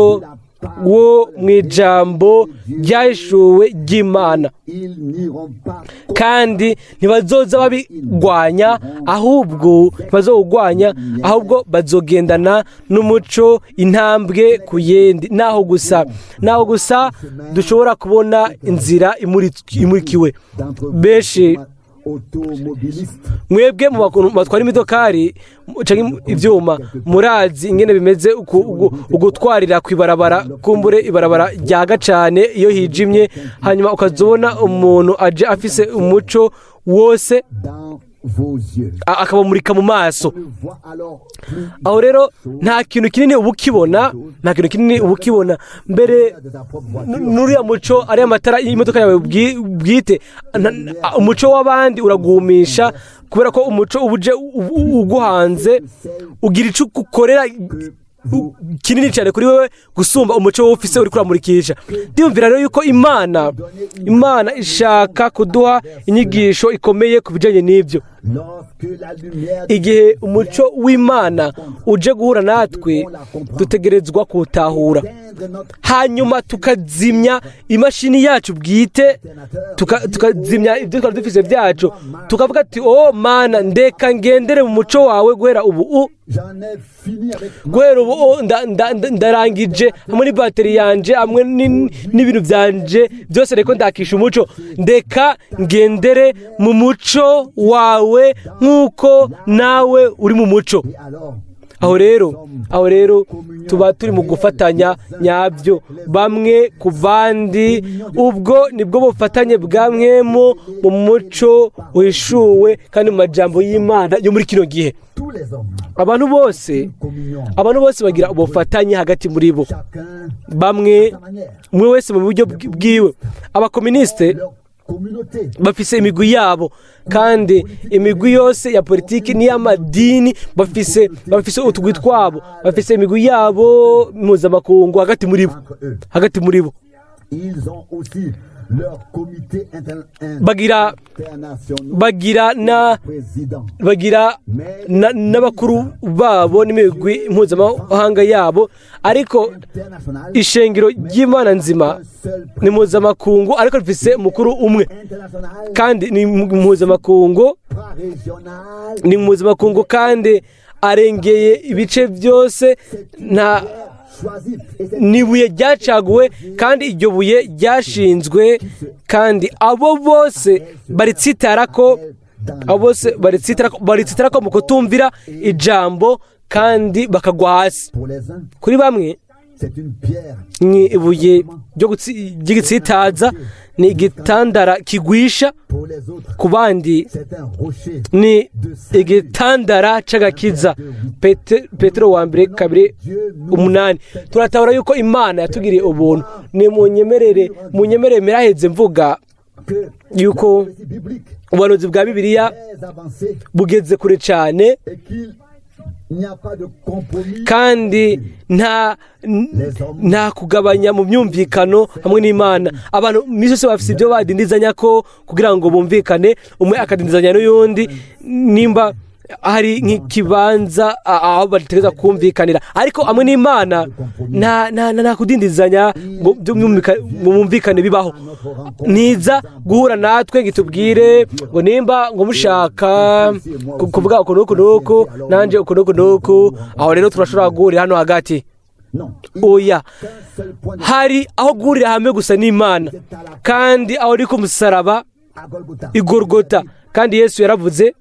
wo mu ijambo ryahishuwe ry'Imana. Ils n'iront pas Kandi ntibazoza babigwanya, ahubwo ntibazowugwanya, ahubwo bazogendana n'umuco intambwe ku yindi. Naho gusa dushobora kubona inzira imurikiwe. D'entre vous Benshi automobilistes mwebwe mu bakuntu batwara imodokari canke ivyuma murazi ingene bimeze ugutwarira kw'ibarabara, kumbure ibarabara ryaga cane iyo hijimye, hanyuma ukazobona umuntu aje afise umuco wose dans vos yeux. Akabamurika mu maso. On ne voit alors plus Aho rero nta kintu kinini uba ukibona, nta kintu kinini uba ukibona mbere de ta propre voiture. N'uriya muco ariya matara y'imodoka yawe bwite, umuco w'abandi uraguhumisha, kubera ko umuco uba uje uguhanze ugira icyo ukorera kinini cyane kuri wewe gusumba umuco wowe ufise uri kuramurikisha. Ndiyumvira rero yuko Imana ishaka kuduha inyigisho ikomeye ku bijyanye n'ibyo. Lorsque la lumière Igihe umuco w'Imana uje guhura natwe, dutegerezwa kuwutahura, atteindre notre hanyuma tukazimya imashini yacu bwite, tukazimya ibyo twari dufise byacu, tukavuga ati: "Oh Mana, ndeka ngendere mu muco wawe guhera ubu J'en ai fini avec Guhera ubu ndarangije hamwe n'ibateri yanje, hamwe n'ibintu byanje byose. Reko ndakisha umuco, ndeka ngendere mu muco wawe nk'uko nawe uri mu muco." Et alors Aho rero tuba turi mu gufatanya nyabyo bamwe ku bandi. Ubwo nibwo bufatanye bwa mwemu mu muco wishuwe kandi mu majambo y'Imana yo muri kino gihe. Tous les hommes Abantu bose, communion abantu bose bagira ubufatanye hagati muri bo, chacun bamwe sa manière umwe wese mu buryo bwiwe. Abakominisite leur communauté. Bafise imigwi yabo, kandi imigwi yose ya politiki n'iy'amadini bafise utugwi twabo, bafise imigwi yabo mpuzamakungu hagati muri bo Entre eux. hagati muri bo. Ils ont aussi leur comité Bagira international bagira na président. bagira n'abakuru babo n'imigwi mpuzamahanga yabo, ariko International, ishengero ry'Imana nzima ni mpuzamakungu, ariko rifise umukuru umwe. international, Kandi ni mpuzamakungu, pas régional. ni mpuzamakungu kandi arengeye ibice byose. Nta Choisi. Et c'est ni ibuye ryacaguwe, kandi iryo buye ryashinzwe, kandi abo bose baritsitara ko, abo bose baritsitara ko mu kutumvira ijambo kandi bakagwa hasi. Pour les uns, Kuri bamwe c'est une pierre. ni ibuye ry'igitsitaza, ni igitandara kigwisha. Pour les autres, Ku bandi c'est un rocher. ni igitandara c'agakiza. Petero wa mbere 2:8. Turatahura yuko Imana yatugiriye ubuntu. Ni munyemerere miraheze mvuga Que yuko la prophétie biblique ubuhanuzi bwa Bibiliya est avancée bugeze kure cyane et qu'il n'y a pas de compromis. kandi nta kugabanya mu myumvikano hamwe n'Imana. Abantu iminsi yose bafite ibyo badindizanya ko kugira ngo bumvikane, umwe akadindizanya n'uyundi nimba hari nk'ikibanza aho bategereza kumvikanira, ariko hamwe n'Imana nta kudindizanya ngo ngo bumvikane bibaho. Niza guhura natwe ngo itubwire ngo nimba ngo mushaka kuvuga uku n'uku n'uku, nanjye uku n'uku n'uku, aho rero turashobora guhurira hano hagati. Non. Oya. Qu'un seul point de Hari aho guhurira hamwe gusa n'Imana, kandi aho uri ku musaraba à Golgotha. i Gorgota. Kandi Yesu yaravuze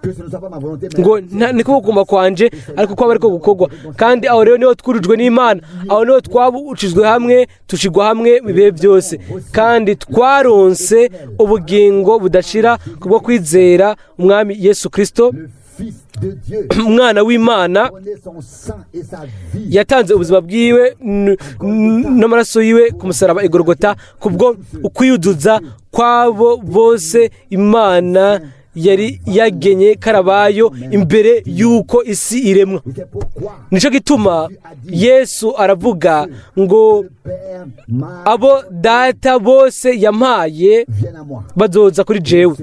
Que ce ne soit pas ma volonté, mais ngo niko kugomba kwanje, ariko kwaba ariko gukorwa. Kandi aho rero niho twurijwe n'Imana, aho niho twabucizwe hamwe, tushigwa hamwe mu bihe byose, kandi twaronse ubugingo budashira kubwo kwizera Umwami Yesu Kirisito, le Fils de Dieu Umwana w'Imana. Prenez son sang et sa vie. Yatanze ubuzima bwiwe n'amaraso yiwe ku musaraba i Gorogota kubwo ukwiyuzuza kw'abo bose Imana yari yagenye karabayo imbere y'uko isi iremwa. Et c'est pourquoi Nicyo gituma Yesu aravuga ngo le Père m'a abo Data bose yampaye vienne à moi. bazoza kuri jewe,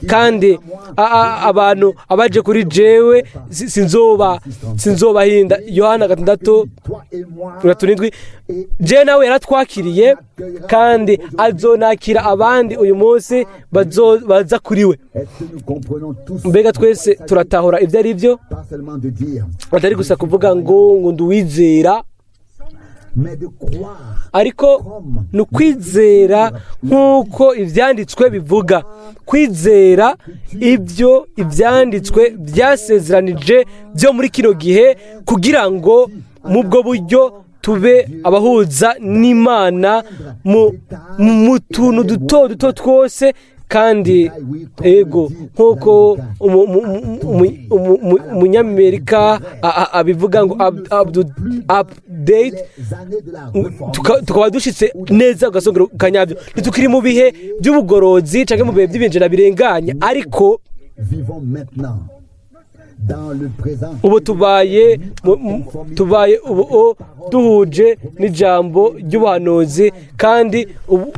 kandi abantu abaje kuri jewe sinzobahinda. Yohana 6 Toi et moi, 37. Jewe nawe yaratwakiriye, kandi azonakira abandi uyu munsi baza kuri we. Est-ce que nous comprenons tous Mbega twese turatahura ibyo ari byo? Pas seulement de dire, Atari gusa kuvuga ngo nduwizera, mais de croire ariko ni ukwizera nk'uko ibyanditswe bivuga, kwizera ibyo ibyanditswe byasezeranije byo muri kino gihe, kugira ngo mu bwo buryo tube abahuza n'Imana mu tuntu duto duto twose. Kandi ego, nk'uko umunyamerika abivuga ngo update, les années de la réforme. Tukaba dushitse neza ugasongero kanyabyo. Ntitukiri mu bihe by'ubugorozi cyangwa mu bihe by'ibinjira birenganye, ariko Vivons maintenant dans le présent. ubu tubaye ubu duhuje n'ijambo ry'ubuhanuzi kandi ubu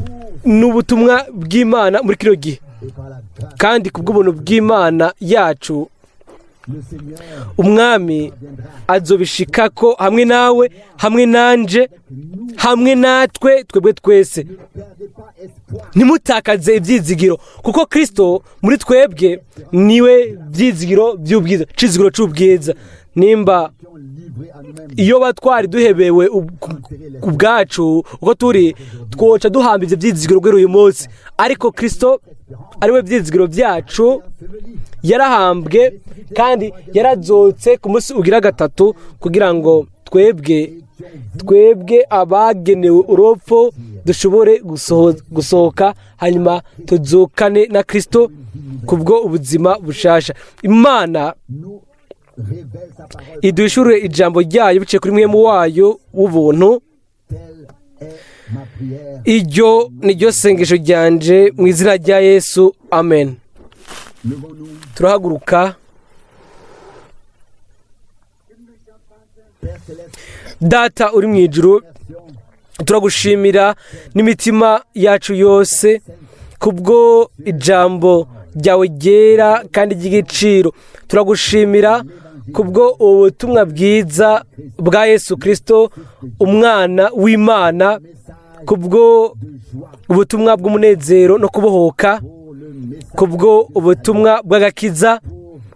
n'ubutumwa bw'Imana muri kino gihe. Et par la grâce, Kandi ku bw'ubuntu bw'Imana yacu, le Seigneur Umwami azobishikako hamwe nawe, hamwe nanje, hamwe natwe twebwe twese. Ne perdez pas espoir. Ntimutakaze ibyizigiro, kuko Kirisito muri twebwe niwe byizigiro by'ubwiza, cizigiro cy'ubwiza. Nimba Qui ont livré à nous-mêmes iyo batwari duhebewe ku bwacu uko turi, twoca duhamba ibyo byizigiro guhera uyu munsi, ariko Kirisito ariwe byizigiro byacu enseveli yarahambwe kandi yarazotse ku munsi ugira gatatu, kugira ngo twebwe abagenewe urupfu dushobore gusohoka, hanyuma tuzukane na Kirisito kubwo ubuzima bushasha. Imana nous révèle sa parole. iduhishure ijambo ryayo biciye kuri mwemu wayo w'ubuntu. Telle est ma Prière. Iryo ni ryo sengesho ryanje mu izina rya Yesu, amen. Levons-nous. Turahaguruka. Père céleste, Data uri mu ijuru, remercions turagushimira n'imitima yacu yose kubwo ijambo ryawe ryera kandi ry'igiciro. Turagushimira kubwo ubutumwa bwiza bwa Yesu Kirisito, umwana w'Imana, message kubwo de joie, ubutumwa bw'umunezero no kubohoka, pour le message kubwo ubutumwa bw'agakiza,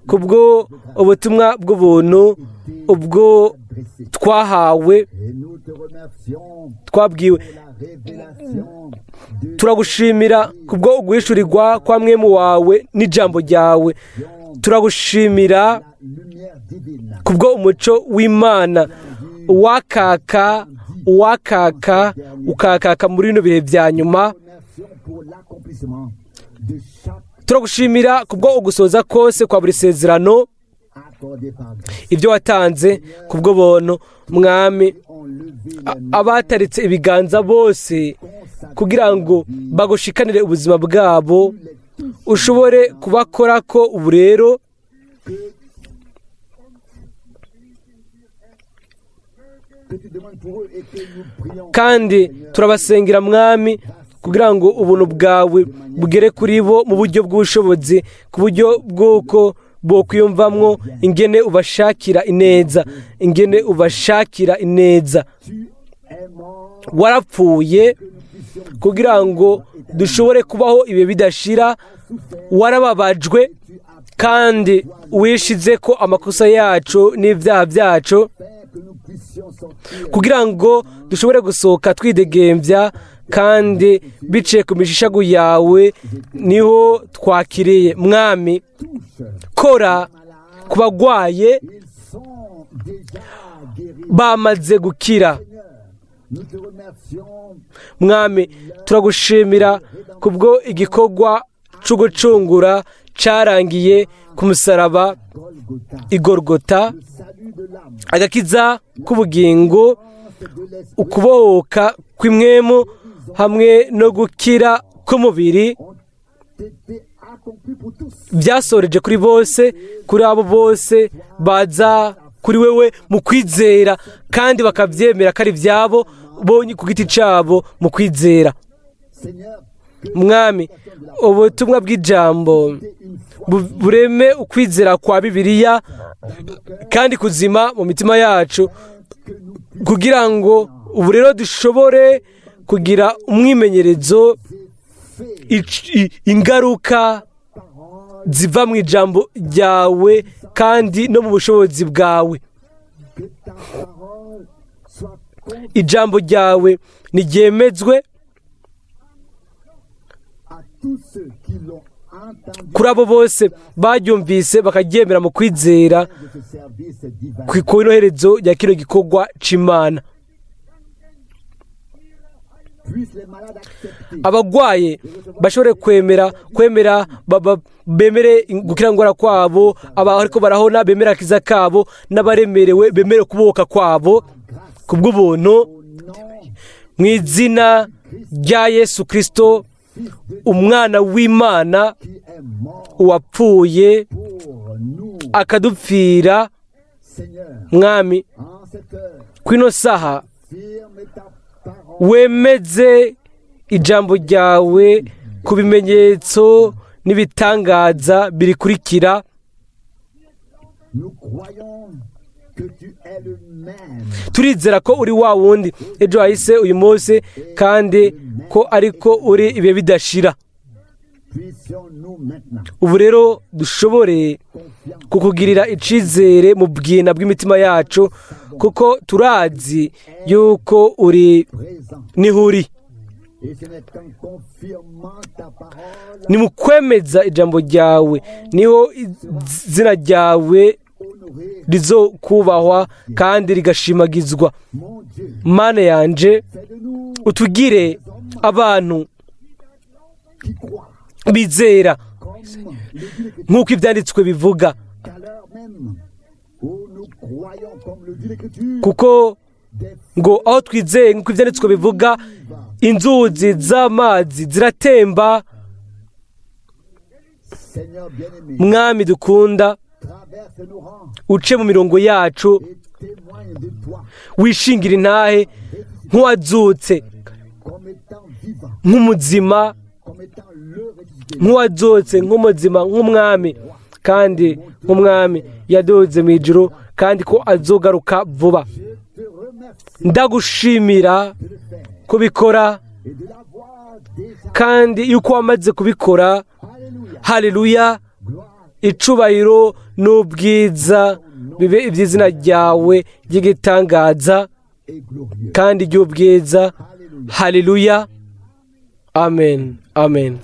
kubwo ubutumwa bw'ubuntu ubwo adressé. twahawe, Et nous te remercions twabwiwe. pour la révélation de Turagushimira kubwo uguhishurirwa kwa mwemu wawe n'ijambo ryawe. Turagushimira la lumière divine kubwo umuco w'Imana wakaka wakaka ukakaka muri bino bihe bya nyuma. Remercions pour l'accomplissement de chaque Turagushimira kubwo ugusoza kose kwa buri sezerano accordé par grâce. ibyo watanze kubwo buntu, Mwami. Ont levé les mains Abataritse ibiganza bose kugira ngo bagushikanire ubuzima bwabo, les touches ushobore kubakora ko ubu rero. Que tu demandes pour eux et que nous prions. Kandi turabasengera, Mwami, kugira ngo ubuntu bwawe bugere kuri bo mu buryo bw'ubushobozi, ku buryo bw'uko bokwiyumvamwo ingene ubashakira ineza, ingene ubashakira ineza. Tu es mort Warapfuye que nous puissions kugira ngo dushobore kubaho ibihe bidashira. Warababajwe tu as kandi wishize ko amakosa yacu n'ibyaha byacu fait que nous puissions sortir kugira ngo dushobore gusohoka twidegembya, kandi biciye ku mishishagu yawe niho twakiriye. Mwami, touche kora ku bagwaye. Ils sont déjà guéris. Bamaze gukira. Seigneur, nous te remercions Mwami, turagushimira kubwo igikorwa cyo gucungura cyarangiye ku musaraba Golgotha, igorgota, le salut de l'âme, agakiza k'ubugingo, de l'esprit ukubohoka kw'imwemu hamwe no gukira k'umubiri ont été accomplis pour tous. byasoreje kuri bose, kuri abo bose baza kuri wewe mu kwizera kandi bakabyemera ko ari ibyabo bonye ku giti cyabo mu kwizera. Seigneur, que Mwami, ubutumwa bw'ijambo tu une foi bureme ukwizera kwa Bibiliya kandi kuzima mu mitima yacu, que nous puissions kugira ngo ubu rero dushobore kugira umwimenyerezo, faire ingaruka parole, ziva mu ijambo ryawe kandi no mu bushobozi bwawe. Que ta parole soit confiée Ijambo ryawe ntiryemezwe à tous ceux qui l'ont entendu kuri abo bose baryumvise bakaryemera mu kwizera de ce service divin. ku inoherezo rya kino gikorwa c'Imana. Puissent les malades accepter Abagwaye bashobore kwemera bemere gukira ingwara kwabo, abariko barahona bemere akiza kabo, n'abaremerewe bemere kubohoka kwabo grâce kubw'ubuntu au nom mu izina rya Yesu Kristo, Fils de umwana w'Imana, qui est mort uwapfuye pour nous. akadupfira. Seigneur, Mwami, en cette heure, kwino saha, firme ta parole wemeze ijambo ryawe ku bimenyetso n'ibitangaza birikurikira. Nous croyons que tu es le même Turizera ko uri wa wundi ejo hahise, uyu munsi, kandi ko ariko uri ibihe bidashira. Puissions-nous maintenant Ubu rero dushobore confiants kukugirira icizere mu bwina bw'imitima yacu, kuko turazi yuko uri présent. niho uri. Et ce n'est qu'en confirmant ta parole Ni mu kwemeza ijambo ryawe niho izina ryawe honoré, rizokubahwa kandi rigashimagizwa. Mon Dieu. Mana yanje, Fais de nous utugire abantu qui croient, bizera comme le dit l'Écriture, nk'uko ibyanditswe bivuga, qu'à l'heure même où nous croyons, comme le dit l'Écriture, kuko Ngo aho twizeye, nk'uko ibyanditswe bivuga, inzuzi z'amazi ziratemba. Seigneur bien-aimé, Mwami dukunda, traverse nos rangs uce mu mirongo yacu, et témoigne de toi wishingira intahe nk'uwazutse, comme étant vivant, nk'umuzima, comme étant le ressuscité. nk'uwazutse, nk'umuzima, nk'umwami, kandi nk'umwami yaduze mu ijuru, kandi ko azogaruka vuba. Je te remercie Ndagushimira de le faire kubikora et de l'avoir déjà. kandi yuko wamaze kubikora. Alléluia. Haleluya. Gloire. Icubahiro n'ubwiza bibe iby'izina ryawe ry'igitangaza Et glorieux. kandi ry'ubwiza. Alléluia. Haleluya, amen, amen.